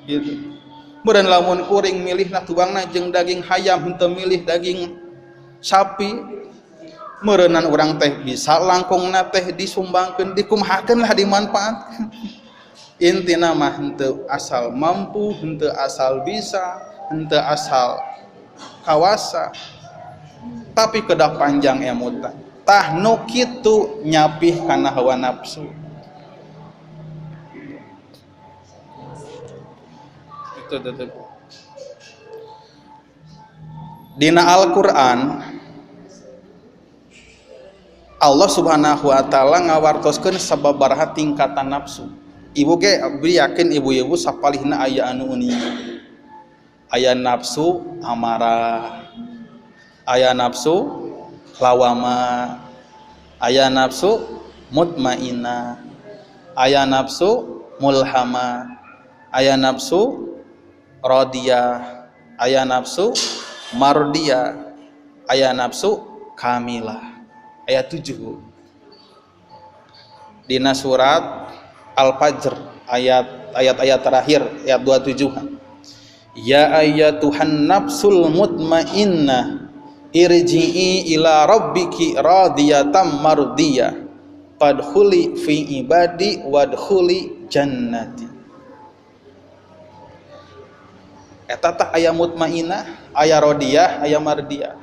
Gitu. Meureun lamun kuring milihna tuangna jeung daging hayam henteu milih daging sapi. Meureunan urang teh bisa langkungna teh disumbangkeun, dikumahakeun lah dimanfaatkeun. Intina mah henteu asal mampu, henteu asal bisa, henteu asal kawasa, tapi kedah panjang emutan. Tah nu kitu nyapih kana hawa nafsu. Itu tetep. Dina Al-Qur'an Allah Subhanahu wa taala ngawartoskeun sababaraha tingkatan nafsu. Ibu ge abdi yakin ibu-ibu sapalihna aya anu uning. Aya nafsu amarah, aya nafsu lawama, aya nafsu mutmainah, aya nafsu mulhama, aya nafsu radiyah, aya nafsu mardiyah, aya nafsu kamilah. Ayat 7 dina surat Al-Fajr ayat-ayat terakhir ayat 27. Ya ayyatuhan nafsul mutmainnah irji'i ila rabbiki radiyatan mardiyah fadkhuli fi ibadi wadkhuli jannati. Eta tah aya mutmainah, aya radiyah, aya mardiyah.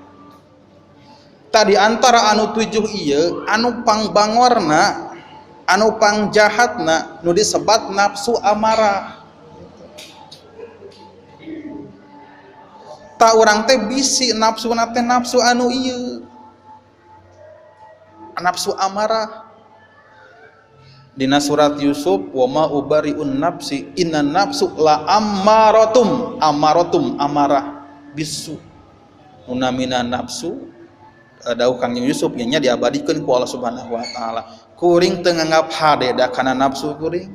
Tadi antara anu 7 ieu anu pangbangorna, anu pangjahatna nu disebat nafsu amarah. Tak urang teh bisi nafsu teh nafsu anu ieu, nafsu amarah. Dina surat Yusuf, wa ma ubariun nafsi inna nafsu la ammaratum, ammaratum amarah bisu munamina nafsu. Dawuh Kangjeng Yusuf nya diabadikeun ku Allah Subhanahu wa taala. Kuring teu nganggap hade da kana nafsu kuring.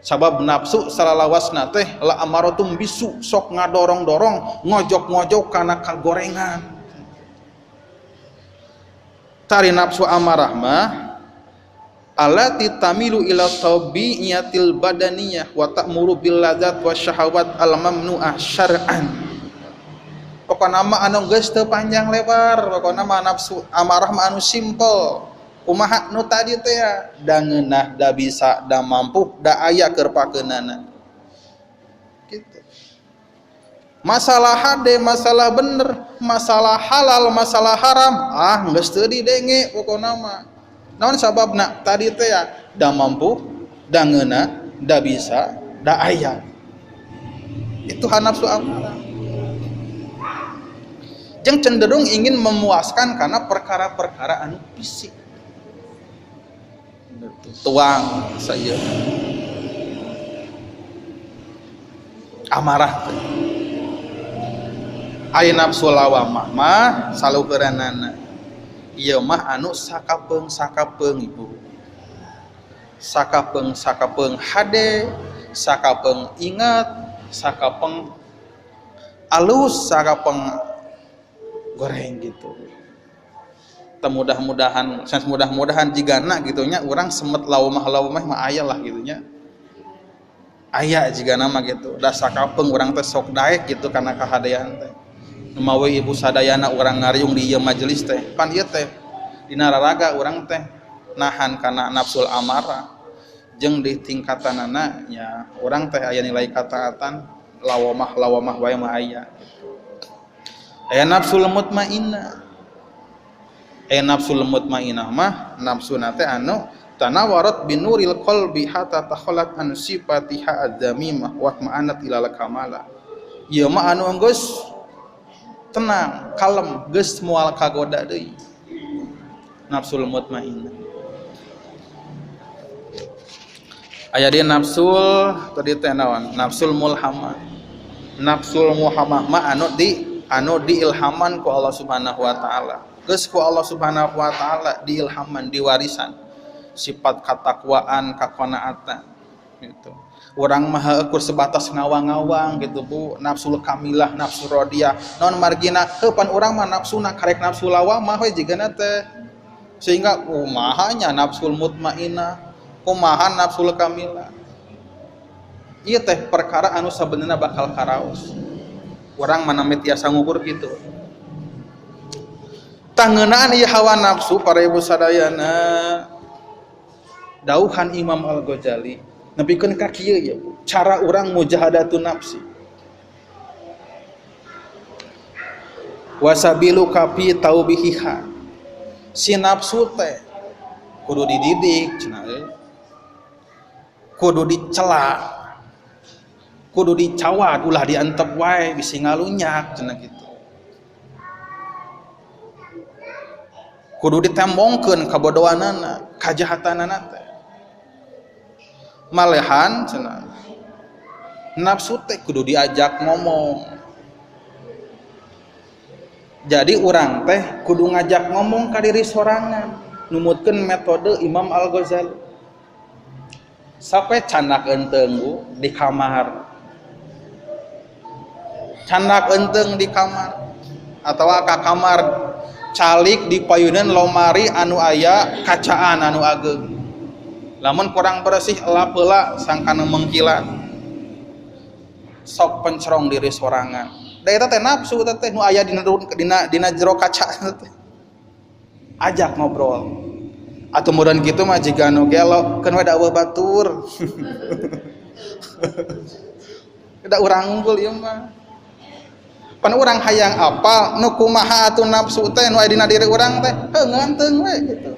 Sabab nafsu salalawasna teh la amaratum bisu, sok ngadorong-dorong, ngojok-ngojok kana kagorengan. Tari nafsu amarah mah allati tamilu ila tabi'iyatil badaniyah wa ta'muru bil ladzat wasyahawat al mamnu'ah syar'an. Pokona mah anu geus teu panjang lebar, pokona mah nafsu amarah mah anu simple. Kumaha nu tadi teh ya, da ngeunah, da bisa, da mampu, da aya keur pakeunana. Gitu. Masalah hade, masalah bener, masalah halal, masalah haram, ah geus teu didenge pokona mah. Naon sababna tadi teh ya, da mampu, da ngeunah, da bisa, da aya. Itu nafsu amarah. Jeung cenderung ingin memuaskan karena perkara-perkara anu fisik. Tuang saya amarah teh. Aya nafsu lawamah mah saluheuranana. Ieu mah anu sakapeung-sakapeung ibu. Sakapeung-sakapeung hade, sakapeung ingat, sakapeung alus, sakapeung goreng gitu. Mudah-mudahan, mudah-mudahan jigana gitunya orang semet lawamah-lawamah mah aya lah gitunya. Aya jigana mah gitu. Da sakapeung urang teh sok daek gitu kana kahadean teh. Nu mawi ibu sadayana urang ngariung di ieu majelis teh, pan ieu teh dina raraga urang teh nahan kana nafsul amarah. Jeung di tingkatanana nya urang teh aya nilai kataatan lawamah-lawamah wae mah aya gitu. Aya nafsul mutmainnah. Nafsul mutmainah mah nafsuna teh anu tanawarat binuril qalbi hatta takhalat an sifatiha adzamimah wa ma'anat ilal kamala. Ieu mah anu geus tenang, kalem, geus moal kagoda deui. Nafsul mutmainah. Aya di nafsul tadi teh naon? Nafsul mulhamah. Nafsul mulhamah mah anu diilhaman ku Allah Subhanahu wa taala. Geus ku Allah Subhanahu wa taala diilhaman, diwarisan sifat katakwaan, kakonaatan gitu. Urang mah ukur sebatas ngawang-ngawang gitu Bu, nafsul kamilah, nafsu rodiah. Naon margina heuh pan urang mah nafsuna karek nafsu lawamah we jigana teh. Sehingga kumaha nya nafsul mutmainah, kumaha nafsul kamilah. Ieu teh perkara anu sabenerna bakal karaos. Urang mah nami tiasa ngukur kitu. Tangeunaan ieu hawa nafsu para ibu sadayana dauhan Imam Al-Ghazali nepikeun ka kieu ya Bu, cara urang mujahadatun nafsi. Wasabilu kafi taubihiha. Si nafsu teh kudu dididik cenah euy. Kudu dicela. Kudu dicawat ulah diantep wae bisi ngalunyak cenah kitu. Kudu ditembongkeun kabodohanana, kajahatanana teh. Malehan cenah nafsu teh kudu diajak ngomong. Jadi urang teh kudu ngajak ngomong ka diri sorangan, numutkeun metode Imam Al-Ghazali. Sampai candak enteng Bu di kamar. Candak enteng di kamar atawa ka kamar Calik di payunan lomari anu aya kacaan anu ageng. Lamun kurang bersih elap heula sangkana mengkilat. Sok pencerong diri sorangan. Da eta teh nafsu teh nu aya dina jero kaca teh. Ajak ngobrol. Atuh meureun kitu mah jiga nu gelo keun we da eueuh batur. Da urang unggul ieu mah. Pan urang hayang apal nu kumaha atuh nafsu teh nu aya dina diri urang teh heuh nganteung we gitu.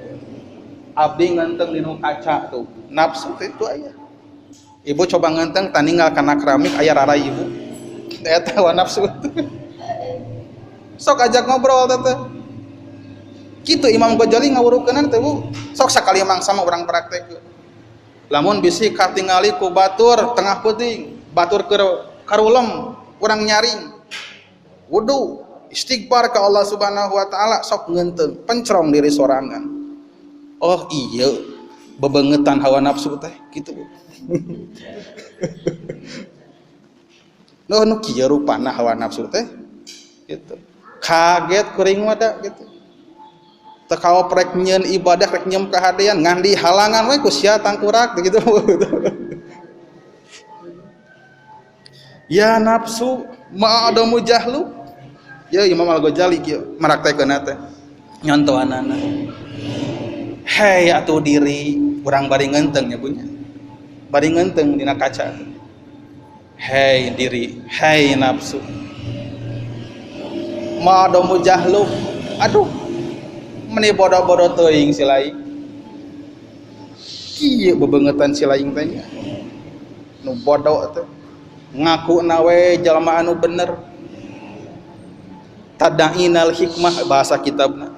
Abdi nganteung dinu kaca tuh nafsu teh itu aya. Ibu coba nganteung taninggal kana keramik aya rarai ibu. Eta wa nafsu. Sok ajak ngobrol teh. Kitu Imam Ghazali ngawurukeunana teh Bu. Sok sakali mangsa mah urang praktek. Lamun bisi katingali ku batur tengah peuting, batur keur karulem, urang nyaring. Wudu, istighfar ke Allah Subhanahu wa taala, sok ngeunteung, pencerong diri sorangan. Oh iya, bebengetan hawa nafsu teh kitu. Nu nu kieu rupana hawa nafsu teh gitu. Kaget kuring mah da gitu. Teu kaoprek nyeun ibadah rek nyem kahadean ngan dihalangan we ku sia tangkurak gitu. Ya nafsu ma'adamu jahlu. Ya Imam Al-Ghazali kieu maraktekeunna teh nyontoanana. Hei atuh diri urang bari ngeunteung nya bunya. Bari ngeunteung dina kaca. Hei diri, hei nafsu. Ma'adamu jahlu. Aduh. Meni bodoh-bodoh teuing si laing. Kieu bebengetan si laing teh nya. Nu bodoh teh. Ngaku nawe jalma anu bener. Tadainal hikmah bahasa kitabna.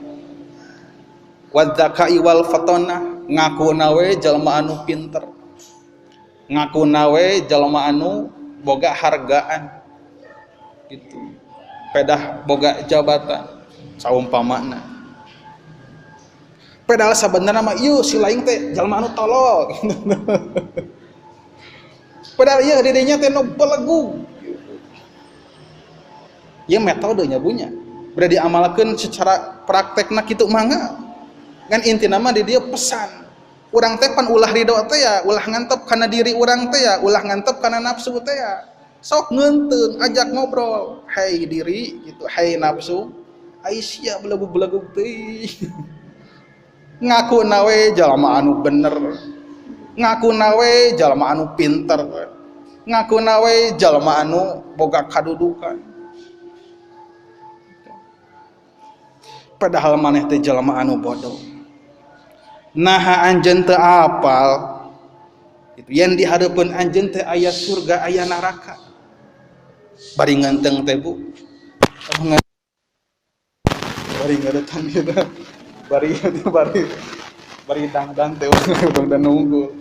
Wadzakai wal fatona ngaku nawe jalma anu pinter. Ngaku nawe jalma anu boga hargaan. Gitu. Pedah boga jabatan saumpamana. Padahal sabenerna mah ieu si laing teh jalma anu tolol. Padahal ieu dirinya teh nu belegug. Ieu metodenya bunya. Beda diamalkeun secara praktekna kitu mangga. Ngan intina mah di dieu pesan. Urang teh pan ulah ridho teh ya, ulah ngantep kana diri urang teh ya, ulah ngantep kana nafsu teh ya. Sok ngeunteung, ajak ngobrol. Hei diri gitu, hei nafsu. Ai sia belegug-belegug teh. Ngaku nawe jalma anu bener. Ngaku nawe jalma anu pinter. Ngaku nawe jalma anu boga kadudukan. Padahal maneh teh jalma anu bodoh. Naha anjeun teu apal itu yang di hareupeun anjeun teh aya surga aya neraka. Bari ngeunteung teh Bu. Bari ngeuretan gitu. Bari bari bari dangdan teh dangdan nunggu.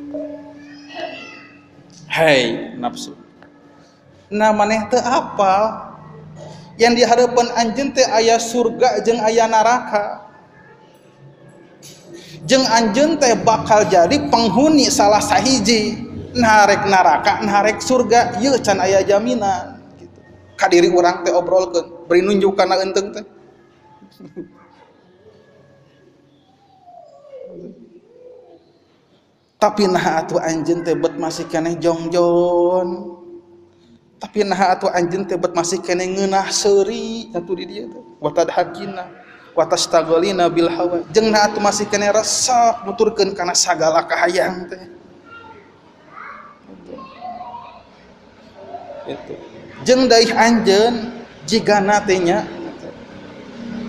Hei nafsu. Nah maneh teu apal yang di hareupeun anjeun teh aya surga jeung aya neraka. Jeung anjeun teh bakal jadi penghuni salah sahiji, narek neraka, narek surga, ieu can aya jaminan gitu. Ka diri urang teh obrolkeun, bari nunjuk kana eunteung teh. Tapi nah atuh anjeun teh bet masih keneh jongjon. Tapi nah atuh anjeun teh bet masih keneh ngeunah seuri atuh di dieu teh. Wa tadhakina wa tastaghalina bil hawa. Jeung nah atuh masih keneh resep nuturkeun kana sagala kahayang teh. Itu. Jeung daih anjeun jigana teh nya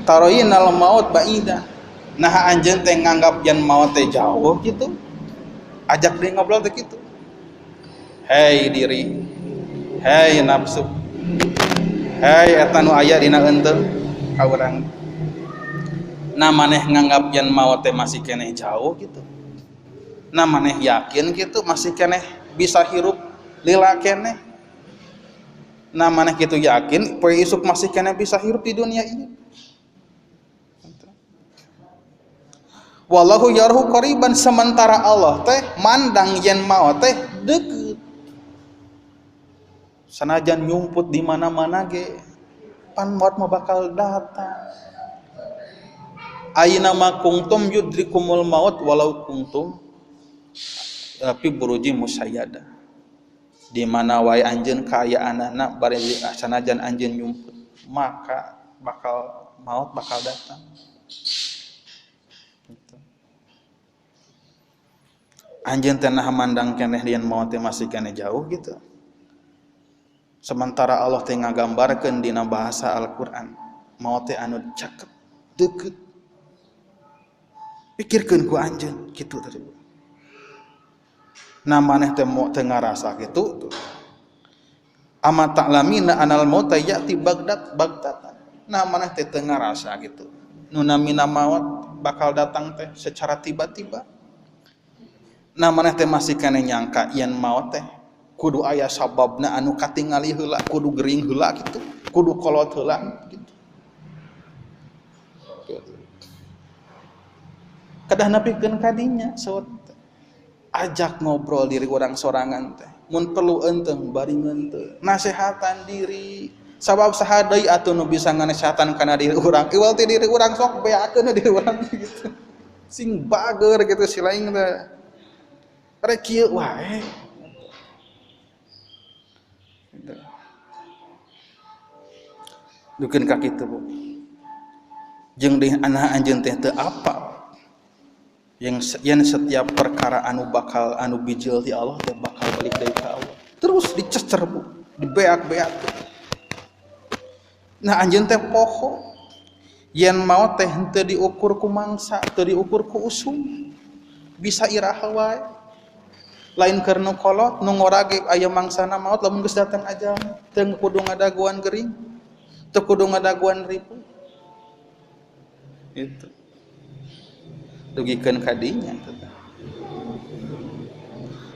taroinal maut baida. Nah anjeun teh nganggap yen maut teh jauh gitu. Ajak dia ngobrol teh gitu. Hei diri, hei nafsu, hei eta nu aya dina eunteung ka urang. Nah maneh nganggap yen maot teh masih keneh jauh gitu. Nah maneh yakin gitu masih keneh bisa hirup lila keneh. Nah maneh kitu yakin poe isuk masih keneh bisa hirup di dunia ini. Wallahu yarhu qariban, sementara Allah teh mandang yen maot teh deukeut. Sanajan nyumput di mana-mana ge pan maot mah bakal datang. Aina ma kuntum yudrikumul maut walau kuntum fi buruji musayyada. Di mana wae anjeun kaayaanana bari sanajan anjeun nyumput, maka bakal maut bakal datang. Gitu. Anjeun teh nah mandang keneh lian maut teh masih keneh jauh gitu. Sementara Allah teh ngagambarkeun dina bahasa Al-Qur'an, maut teh anu caket, deukeut. Pikirkeun ku anjeun kitu tadi. Nah maneh teh mau teu ngarasa kitu tuh. Ama ta'lamina anal mauta ya'ti bagdat bagdatan. Nah maneh teh teu ngarasa kitu. Nu namina maut bakal datang teh secara tiba-tiba. Nah maneh teh masih keneh nyangka yen maut teh kudu aya sababna anu katingali heula, kudu gering heula kitu, kudu kolot heula gitu. Kedah nepikeun ka dinya saut ajak ngobrol diri urang sorangan teh mun perlu eunteng bari ngeunteung nasehatan diri sabab saha deui atuh nu bisa nganasehatan kana diri urang iwal ti diri urang sok beakeun diri urang gitu sing bager gitu si lain teh rek kieu wae gitu. Dukeun ka kitu Bu jeung deui anak anjeun teh teu apal yang setiap perkara anu bakal anu bijil ti Allah teh bakal balik deui ka Allah terus dicecer Bu dibeak-beak. Nah anjeun teh poho yen maot teh henteu diukur ku mangsa, teu diukur ku usum, bisa iraha wae. Lain keur nu kolot nu ngora ge aya mangsana maot lamun geus datang aja teu kudu ngadaguan gering, teu kudu ngadaguan ribu. Itu. Dugikeun ka dinya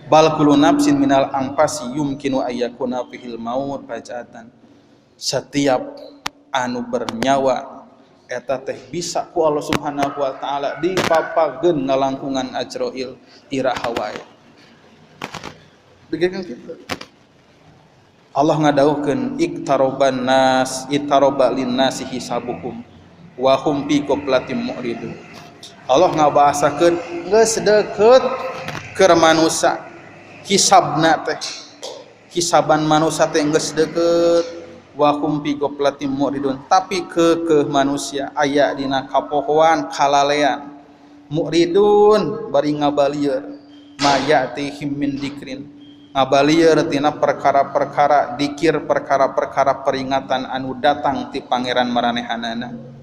bal kullu nafsin minal anfasi yumkinu ayyakuna fihil maut fajatan. Setiap anu bernyawa eta teh bisa ku Allah Subhanahu wa taala dipapageun ngalangkungan Ajrail iraha wae. Dugikeun kitu. Allah ngadawuhkeun iktaroban nas itaroba linnasi hisabuhum wa hum fi qaflatin mu'ridun. Allah ngabahasakeun geus deukeut keur manusa hisabna teh hisaban manusa teh geus deukeut wa hum fi ghaflatin mu'ridun tapi keukeuh manusia aya dina kapohoan kalalean mu'ridun bari ngabalieur ma ya'tihim min dikrin ngabalieur tina perkara-perkara dikir perkara-perkara peringatan anu datang ti pangeran maranehanana.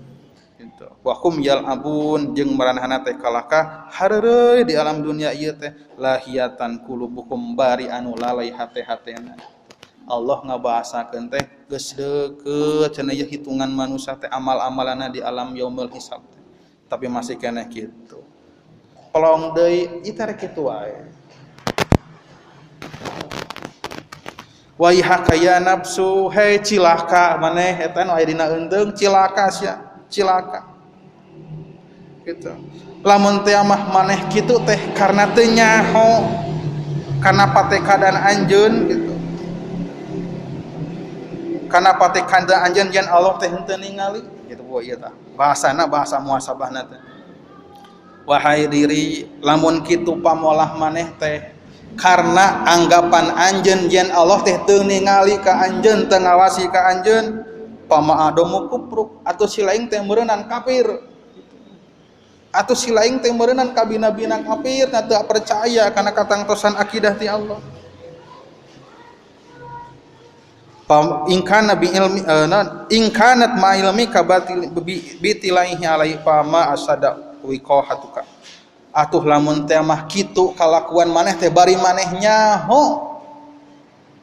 Wa hum yal'abun jeung maranehana teh kalakah hareureuy di alam dunia ieu teh lahiyatan qulubuhum bari anu lalai hate-hatena. Allah ngabahasakeun teh geus deukeut cenah ieu hitungan manusia teh amal-amalana di alam yaumul hisab teh. Tapi masih keneh kitu. Pelong deui ieu teh rek kitu wae. Wa ihaka ya nafsu hei cilaka maneh eta nu aya dina eunteung cilaka sia cilaka. Gitu. Lamun teh mah maneh kitu teh karena teu nyaho kana patekadan anjeun gitu. Kana patekadan anjeun yen Allah teh henteu ningali gitu bu ieu tah. Bahasana bahasa muhasabahna teh. Wahai diri lamun kitu pamolah maneh teh karena anggapan anjeun yen Allah teh teu ningali ka anjeun teu ngawasi ka anjeun pama adomu kupruk atau si lain teh meureunnan kafir. Atau si lain teh meureunnan kabina-bina kafir na teu percaya kana katangtosan akidah ti Allah. Pam ingkana bi ilmi ingkanat ma ilmi kabatil bi tilaihi alai fama asada wiqahatuka. Atuh lamun teh mah kitu kalakuan maneh teh bari maneh nyaho.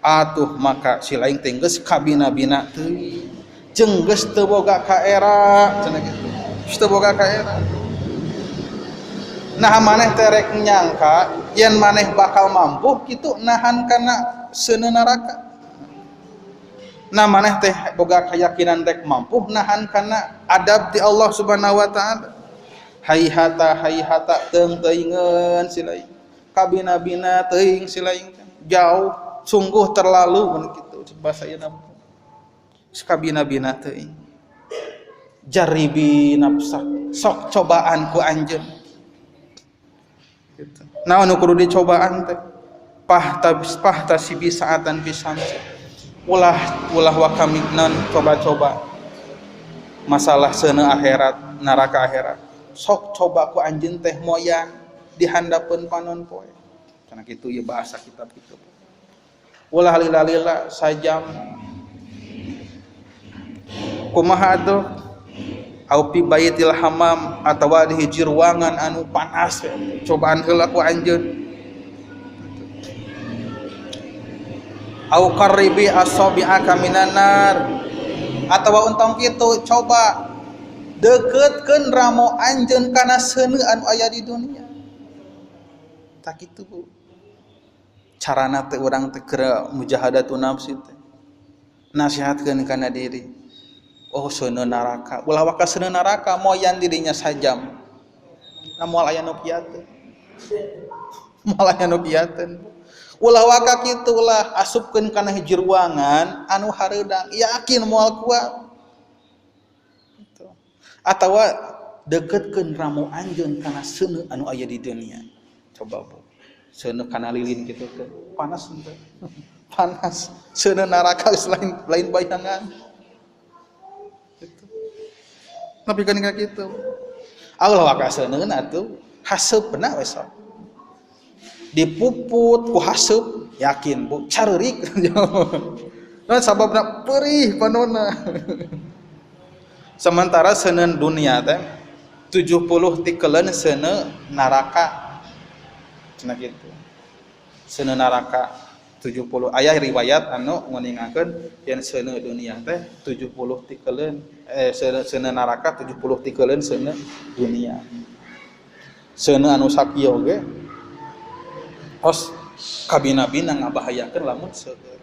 Atuh maka si lain teh geus kabina-bina teuing. Jeung geus teu boga kaera cenah kitu. Geus teu boga kaera. Nah maneh teh rek nyangka yen maneh bakal mampu kitu nahan kana seuneu neraka. Nah maneh teh boga keyakinan rek mampu nahan kana adab ti Allah Subhanahu wa taala. Hayhata hayhata teung teuingeun si lain. Kabina-bina teuing si lain jauh sungguh terlalu mun kitu bahasa ieu na. Kabina-bina teuing. Jaribi nafsak, sok cobaan ku anjeun. Gitu. Naon nu kudu dicobaan teh? Pahta sibi saatan pisamsi. Ulah ulah wakamiknan coba-coba masalah seuneu akhirat, neraka akhirat. Sok coba ku anjeun teh moyan dihandapeun panon poe. Karena kitu ieu bahasa kitab kitu. Ulah lila-lila sajam. Kumaha atuh? Au fi baitil hamam atawa di hiji ruangan anu panas, cobaan heula ku anjeun. Au qarribi asabi'aka minan nar atawa untong kitu coba deketkeun ramo anjeun kana seuneu anu aya di dunia. Tak kitu Bu. Carana teh urang teh keur mujahadatun nafsi teh. Nasihatkeun kana diri. Oh seuneu neraka, ulah waka seuneu neraka moyan dirinya sajam. Na moal aya nu kiateun. Moal aya nu kiateun. Ulah waka kitu ulah asupkeun kana hiji ruangan anu hareudang, yakin moal kuat. Gitu. Atawa deketkeun ramo anjeun kana seuneu anu aya di dunia. Coba Bu. Seuneu kana lilin kitu teh, panas henteu. Panas. Seuneu neraka geus lain bayangan. Tapi kan kayak gitu. Allah waka seuneun atuh haseupna we sok. Dipuput ku haseup yakin Bu careurik. Nah sababna perih panonna. Sementara seuneun dunia teh 70 tikeleun seuneu neraka. Cenah kitu. Seuneu neraka 70 aya riwayat anu nguningakeun yen seuneu dunia teh 70 tikeleun seuneu neraka 70 tikeleun seuneu dunia. Seuneu anu sakieu ge hos kabina-bina ngabahayakeun lamun seueur.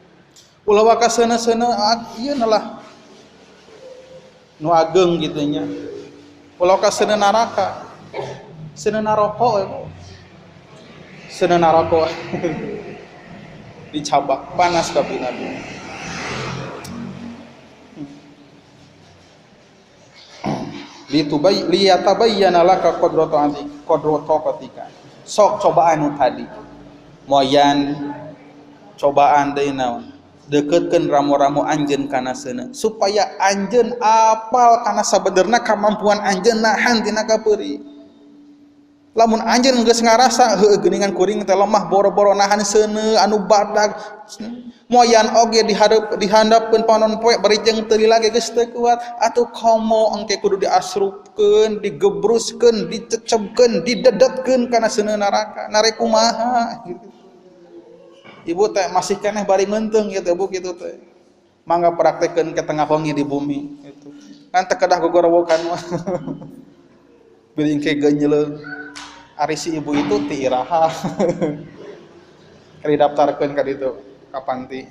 Ulah waka seuneu-seuneu ieu lah nu ageng kitu nya. Ulah waka seuneu neraka. Seuneu naroko Seuneu naroko. Dicabak panas kabina-bina. Litubay liyatabayyana laka qadratu ati qadratu ketika sok cobaan nu tadi moyan cobaan deui naon deketkeun ramo-ramo anjeun kana seuneu supaya anjeun apal kana sabenerna kamampuan anjeun nahan tina kapeuri. Lamun anjeun geus ngarasa heueuh geuningan kuring teh lemah boro-boro nahan seuneu anu badag moyan oge dihandapkeun panon poe bari jeung teu lila ge geus teu kuat atuh komo engke kudu diasrupkeun digebruskeun dicecebkeun didedetkeun kana seuneu neraka narek kumaha gitu. Ibu teh masih keneh bari ngeunteung gitu Bu kitu teh mangga praktekkeun ke tengah wengi di bumi gitu kan teu kedah gogorowokan mah beuring ke genyeleung. Ari si ibu itu ti iraha. Kali daftarkeun ka ditu ka panti.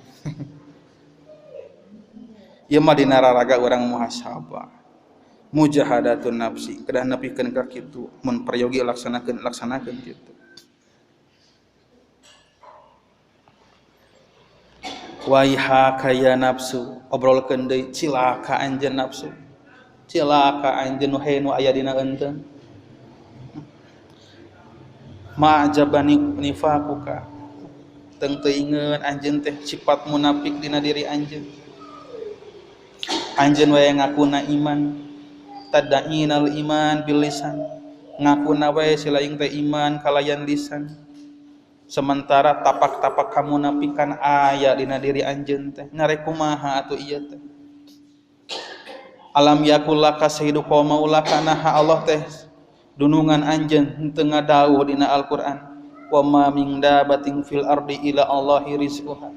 Ieu mah dina raraga urang muhasabah. Mujahadatun nafsi, kedah nepikeun ka kitu, mun peryogi laksanakeun laksanakeun kitu. Waiha kaya nafsu, obrolkeun deui cilaka anjeun nafsu. Cilaka anjeun nu nu aya dina eunteung. Ma'jabani nifaquka teng teuingeun anjeun teh sifat munafik dina diri anjeun. Anjeun wae ngakuna iman tada'inal iman bil lisan, ngakuna wae silaing teh iman kalayan lisan. Sementara tapak-tapak kamunafikan aya dina diri anjeun teh ngarek kumaha atuh ieu teh. Alam yakul laka sayyidu qauma ulaka naha Allah teh dunungan anjeun henteu ngadawuh dina Al-Qur'an wa ma min dabatin fil ardi ila Allahi rizquha.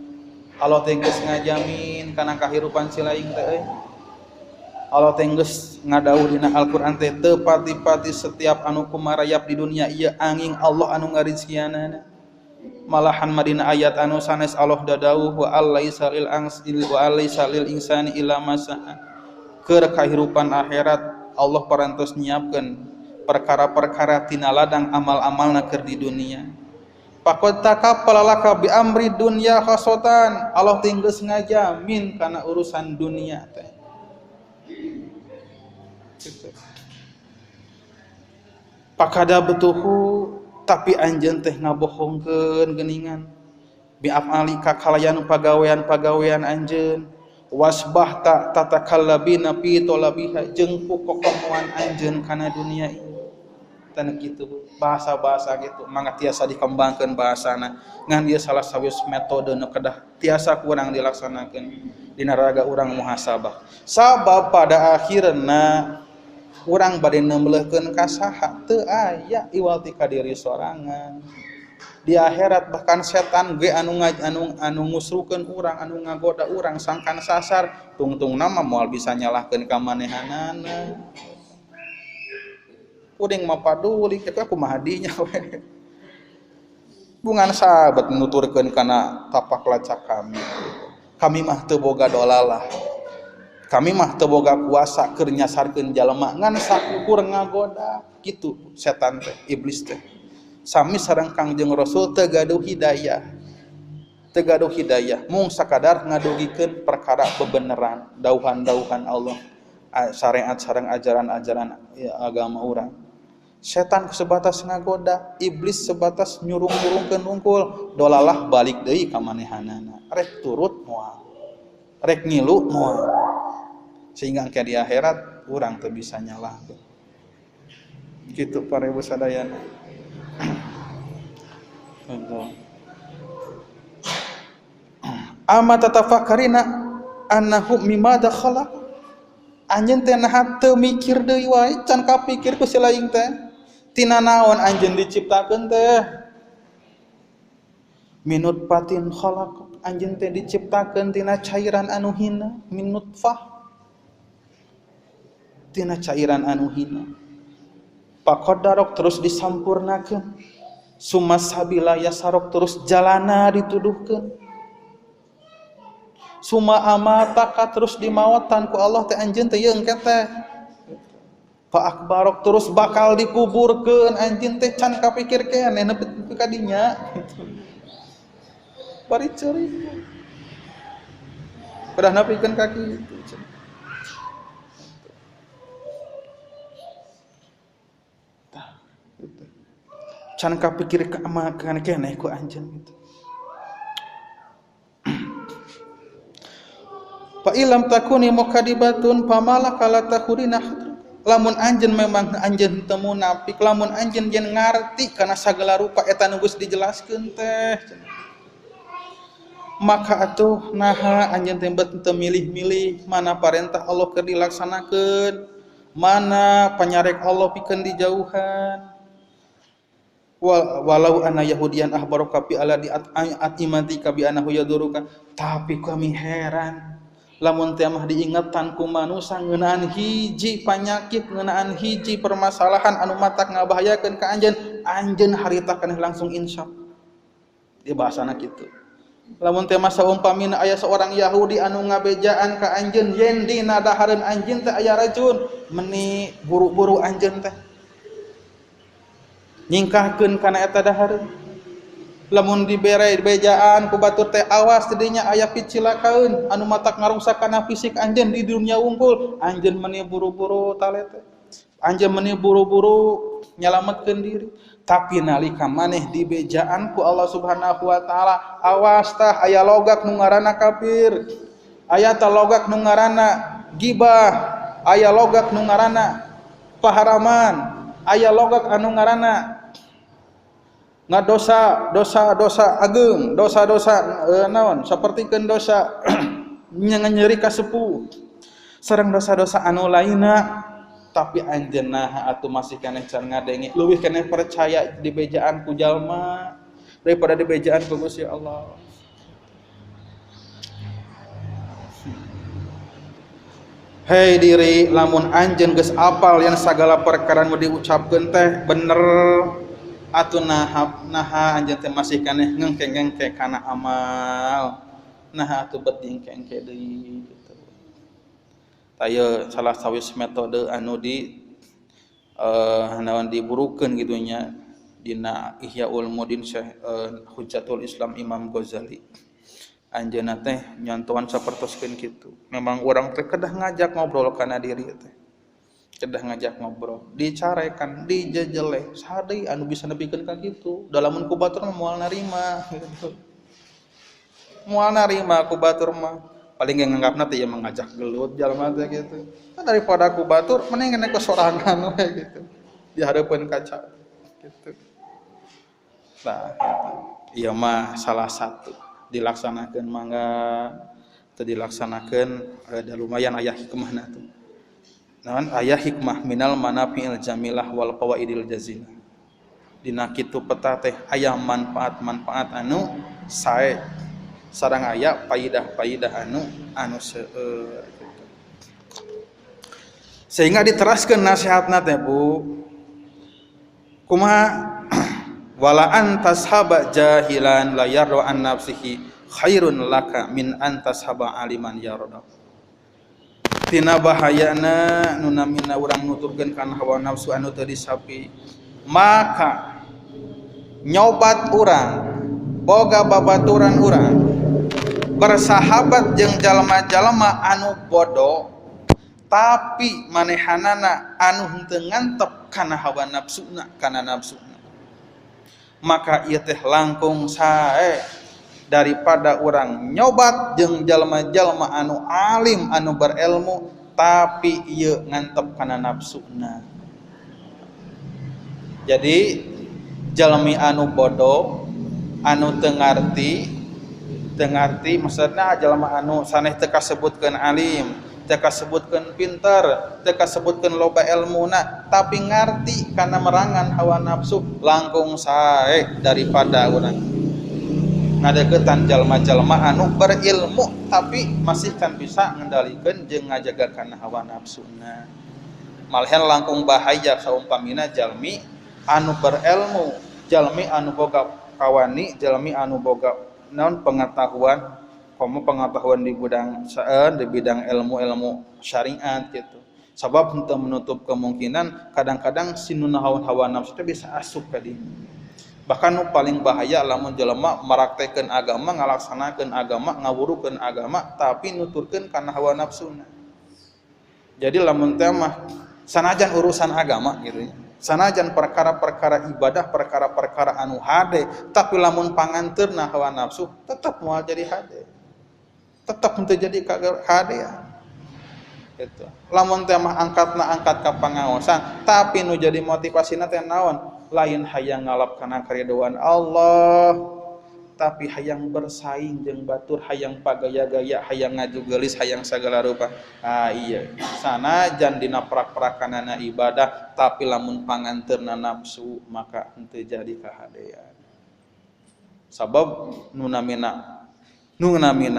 Allah teh geus ngajamin kana kahirupan silaing teh euy. Allah teh geus ngadawuh dina Al-Qur'an teh teu pati-pati setiap anu kumarayap di dunia ieu angin Allah anu ngarizkianana. Malahan madina ayat anu sanes Allah dadawuh wa allaisa lil angsil wa allaisa lil insani illa ma sa'a. Keur kahirupan akhirat Allah parantos nyiapkeun perkara-perkara tina ladang amal-amalna keur di dunia. Faqad takaffala laka bi amri dunya khasatan. Allah teh geus ngajamin kana urusan dunia teh. Gitu. Pakada betuhu tapi anjeun teh ngabohongkeun geuningan. Bi af'alika kalayan pagawean-pagawean anjeun. Wasbahta tatakallabina fi tolabiha jeung pukokomoan anjeun kana dunia ieu. Tan kitu bahasa-bahasa gitu mangga tiasa dikembangkeun bahasana ngan ieu salah sawis metode nu kedah tiasa kurang dilaksanakeun dina raga urang muhasabah. Sabab pada akhirna urang bade nemblehkeun ka saha teu aya iwal ti ka diri sorangan. Di akhirat bahkan setan ge anu anu ngusrukeun urang, anu ngagoda urang sangkan sasar tungtungna mah moal bisa nyalahkeun ka manehanana. Kuring mah paduli tapi aku mah hadinya we. Bungan sahabat nuturkeun kana tapak lacak kami. Kami mah teu boga dolalah. Kami mah teu boga kuasa keur nyasarkeun jalma ngan sakukur ngagoda kitu setan teh, iblis teh. Sami sareng Kangjeng Rasul teu gaduh hidayah. Teu gaduh hidayah, mung sakadar ngadugikeun perkara bebeneran, dauhan-dauhan Allah, syariat sareng ajaran-ajaran ya, agama urang. Setan sebatas ngagoda, iblis sebatas nyurung-nyurungkeun wungkul, dolalah balik deui ka manehanana. Rek turut moal. Rek ngilu moal. Sehingga engke di akhirat urang teu bisa nyalahkeun. Kitu para ibu sadayana. Ama tatafakkarina annahu mimma dakhala. Anjeun teh naha teu mikir deui wae, can kapikir ku si laing teh. Tina naon anjeun diciptakeun teh? Minut patin khalaq, anjeun teh diciptakeun tina cairan anu hina, min nutfah. Tina cairan anu hina. Paqaddarok terus disampurnakeun. Summa sabila yasarok terus jalana dituduhkeun. Summa amataka terus dimawatan ku Allah teh anjeun teh yeung teh. Fa akbarok terus bakal dikuburkeun anjeun teh can kapikir keneh nepi ka dinya. Bari ceurik. Pedah nepikeun ka kitu. Tah gitu. Can kapikir ka keneh ku anjeun gitu. Fa ilam takuni mukadibatun pamala kala takurina. Lamun anjeun memang anjeun teu munafik, lamun anjeun yen ngarti kana sagala rupa eta nu geus dijelaskeun teh. Maka atuh naha anjeun teh teu milih-milih mana parentah Allah keur dilaksanakeun, mana panyarek Allah pikeun dijauhan. Walau anna yahudiyan ahbaraka bi ala di atimatika bi annahu yaduruka, tapi kami heran lamun teh mah diingetan ku manusa ngeunaan hiji panyakit, ngeunaan hiji permasalahan anu matak ngabahayakeun ka anjeun, anjeun harita keneh langsung insaf. Di bahasana kitu. Lamun teh mah saumpamina aya seorang Yahudi anu ngabejaan ka anjeun yen dina dahareun anjeun teh aya racun, meni buru-buru anjeun teh nyingkahkeun kana eta dahareun. Lamun dibere bejaan ku batur teh awas tidinya aya picilakaeun anu matak ngaruksak kana fisik anjeun di dunia wungkul, anjeun meni buru-buru talete, anjeun meni buru-buru nyalametkeun diri. Tapi nalika maneh dibejaan ku Allah Subhanahu wa taala, awas tah aya logak nu ngaranna kafir, aya tah logak nu ngaranna gibah, aya logak nu ngaranna paharaman, aya logak anu ngaranna ngadosa, dosa-dosa ageung, dosa-dosa naon sapertikeun dosa nyeri ka sepuh sareng dosa-dosa anu lainna. Tapi anjeunna atuh masih keneh can ngadenge, leuwih keneh percaya dibejaan ku jalma daripada dibejaan ku Gusti Allah. Hei diri, lamun anjeun geus apal yang sagala perkara nu diucapkeun teh bener, atuh naha anjeun teh masih keneh ngengke-ngengke kana amal, naha atuh bet diengke-engke deui gitu. Tah salah sawis metode anu di naon diburukeun kitu nya dina Ihya Ulumuddin Syekh Hujjatul Islam Imam Ghazali. Anjeunna teh nyontohan sapertoskeun kitu. Memang urang teh kedah ngajak ngobrol kana diri teh. Kedah ngajak ngobrol, dicarekan, dijejeleh, saha deui anu bisa nepikeun ka kitu. Da lamun ku batur mah moal narima gitu. Moal narima ku batur mah. Paling ge nganggapna teh ieu mah ngajak gelut jalma teh gitu. Nah, daripada ku batur mending kena ku sorangan we gitu. Di hareupeun kaca gitu. Nah, gitu. Ieu mah salah satu dilaksanakeun mangga teu dilaksanakeun da lumayan aya hikmahna tuh. Naon aya hikmah minal manafi'il jamilah wal fawaidil jazilah. Dina kitu peta teh aya manfaat-manfaat anu sae sareng aya paidah-paidah anu seueur gitu. Sehingga diteraskeun nasihatna teh Bu. Kumaha wala an tashaba jahilan la yarda an nafsihi khairun laka min an tashaba aliman yarda. Tina bahayana nu namina urang nuturkeun kana hawa nafsu anu teu disapi, maka nyobat urang boga babaturan urang bersahabat jeung jalma-jalma anu bodoh tapi manehanana anu henteu ngantep kana hawa nafsuna kana nafsuna, maka ieu teh langkung sae daripada orang nyobat jeung jalma-jalma anu alim anu berilmu tapi ieu ngantep kana nafsuna. Jadi jalmi anu bodoh anu teu ngarti maksudna jalma anu saneh teu kasebutkeun alim, teu kasebutkeun pinter, teu kasebutkeun loba elmuna tapi ngarti kana merangan hawa nafsu langkung sae daripada urang ngadeukeutan jalma-jalma anu berilmu tapi masih kan bisa ngendalikeun jeung ngajaga kana hawa nafsuna. Malahan langkung bahaya saumpamina jalmi anu berilmu, jalmi anu boga kawani, jalmi anu boga naon pengetahuan, komo pengetahuan di bidang saeun, di bidang ilmu-ilmu syariat gitu. Sabab henteu menutup kemungkinan kadang-kadang si nu hawa nafsu teh bisa asup ka dinya. Bahkan nu paling bahaya lamun jelema maraktekeun agama, ngalaksanakeun agama, ngawurukeun agama tapi nuturkeun kana hawa nafsuna. Jadi lamun teh mah sanajan urusan agama gitu ya. Sanajan perkara-perkara ibadah, perkara-perkara anu hade, tapi lamun panganteurna hawa nafsu tetep moal jadi hade. Tetep henteu jadi kahadean. Gitu. Lamun teh mah angkatna angkat ka pangaosan, tapi nu jadi motivasina teh naon? Lain hayang ngalap kana karidoan Allah, tapi hayang bersaing jeung batur, hayang pagaya-gaya, hayang ngaju geulis, hayang sagala rupa. Ah iya, sanajan dina prak-prakanana ibadah, tapi lamun panganteurna nafsu maka henteu jadi kahadean. Sabab nu namina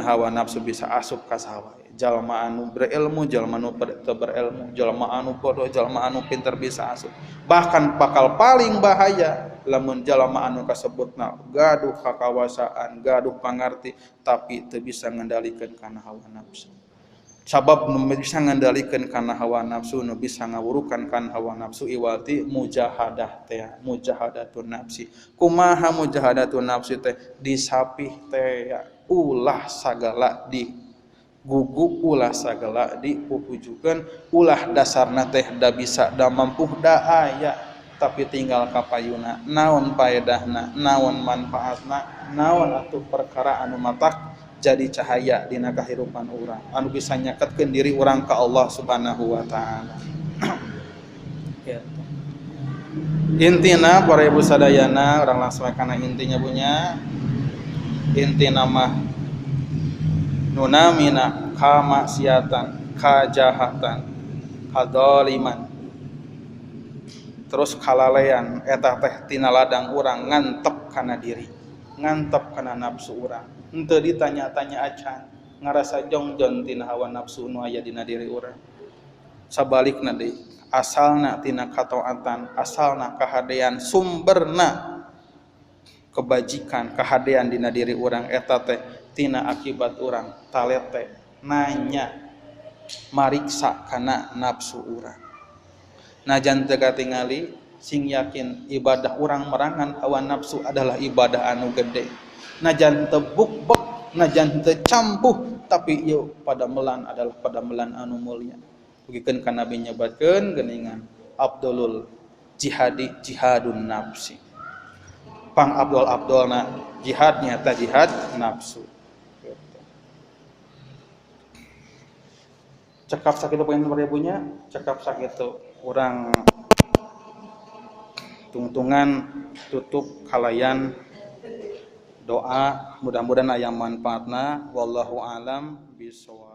hawa nafsu bisa asup ka saha wae. Jalma anu berilmu, jalma anu teu berilmu, jalma anu bodoh, jalma anu pinter bisa asup. Bahkan bakal paling bahaya lamun jalma anu kasebutna gaduh kakawasaan, gaduh pangarti tapi teu bisa ngendalikeun kana hawa nafsu. Sabab nu bisa ngendalikeun kana hawa nafsu, nu bisa ngawurukan kana hawa nafsu iwati mujahadah teh, mujahadatun nafsi. Kumaha mujahadatun nafsi teh? Disapih teh ulah sagala di gugu, ulah sagala dipupujukeun, ulah dasarna teh da bisa da mampu da aya tapi tinggal kapayuna. Naon paedahna, naon manfaatna, naon atuh perkara anu matak jadi cahaya dina kahirupan urang anu bisa nyaketkeun diri urang ka Allah Subhanahu wa taala. Ya. Intina para ibu sadayana urang langsung kana intinya punya. Intina mah nunamina kamaksiatan, kajahatan, kadoliman, terus kalalean eta teh tina ladang urang ngantep kana diri, ngantep kana nafsu urang. Henteu ditanya-tanya acan, ngarasa jongjon tina hawa nafsu nu aya dina diri urang. Sabalikna deui, asalna tina kataatan, asalna kahadean, sumberna kebajikan, kahadean dina diri urang eta teh tina akibat urang talete nanya mariksa kana nafsu urang. Najan teu katingali sing yakin ibadah urang merangan hawa nafsu adalah ibadah anu gede. Najan teu bukbek, najan teu campuh, tapi ieu padamelan adalah padamelan anu mulia. Dugikeun ka Nabi nyebatkeun geuningan abdulul jihadi jihadun nafsi. Pang abdol-abdolna jihad nyata jihad nafsu. Cekap sakitu poin ribunya, cekap sakitu urang tungtungan tutup kalayan doa, mudah-mudahan aya manfaatna, wallahu alam bisawab.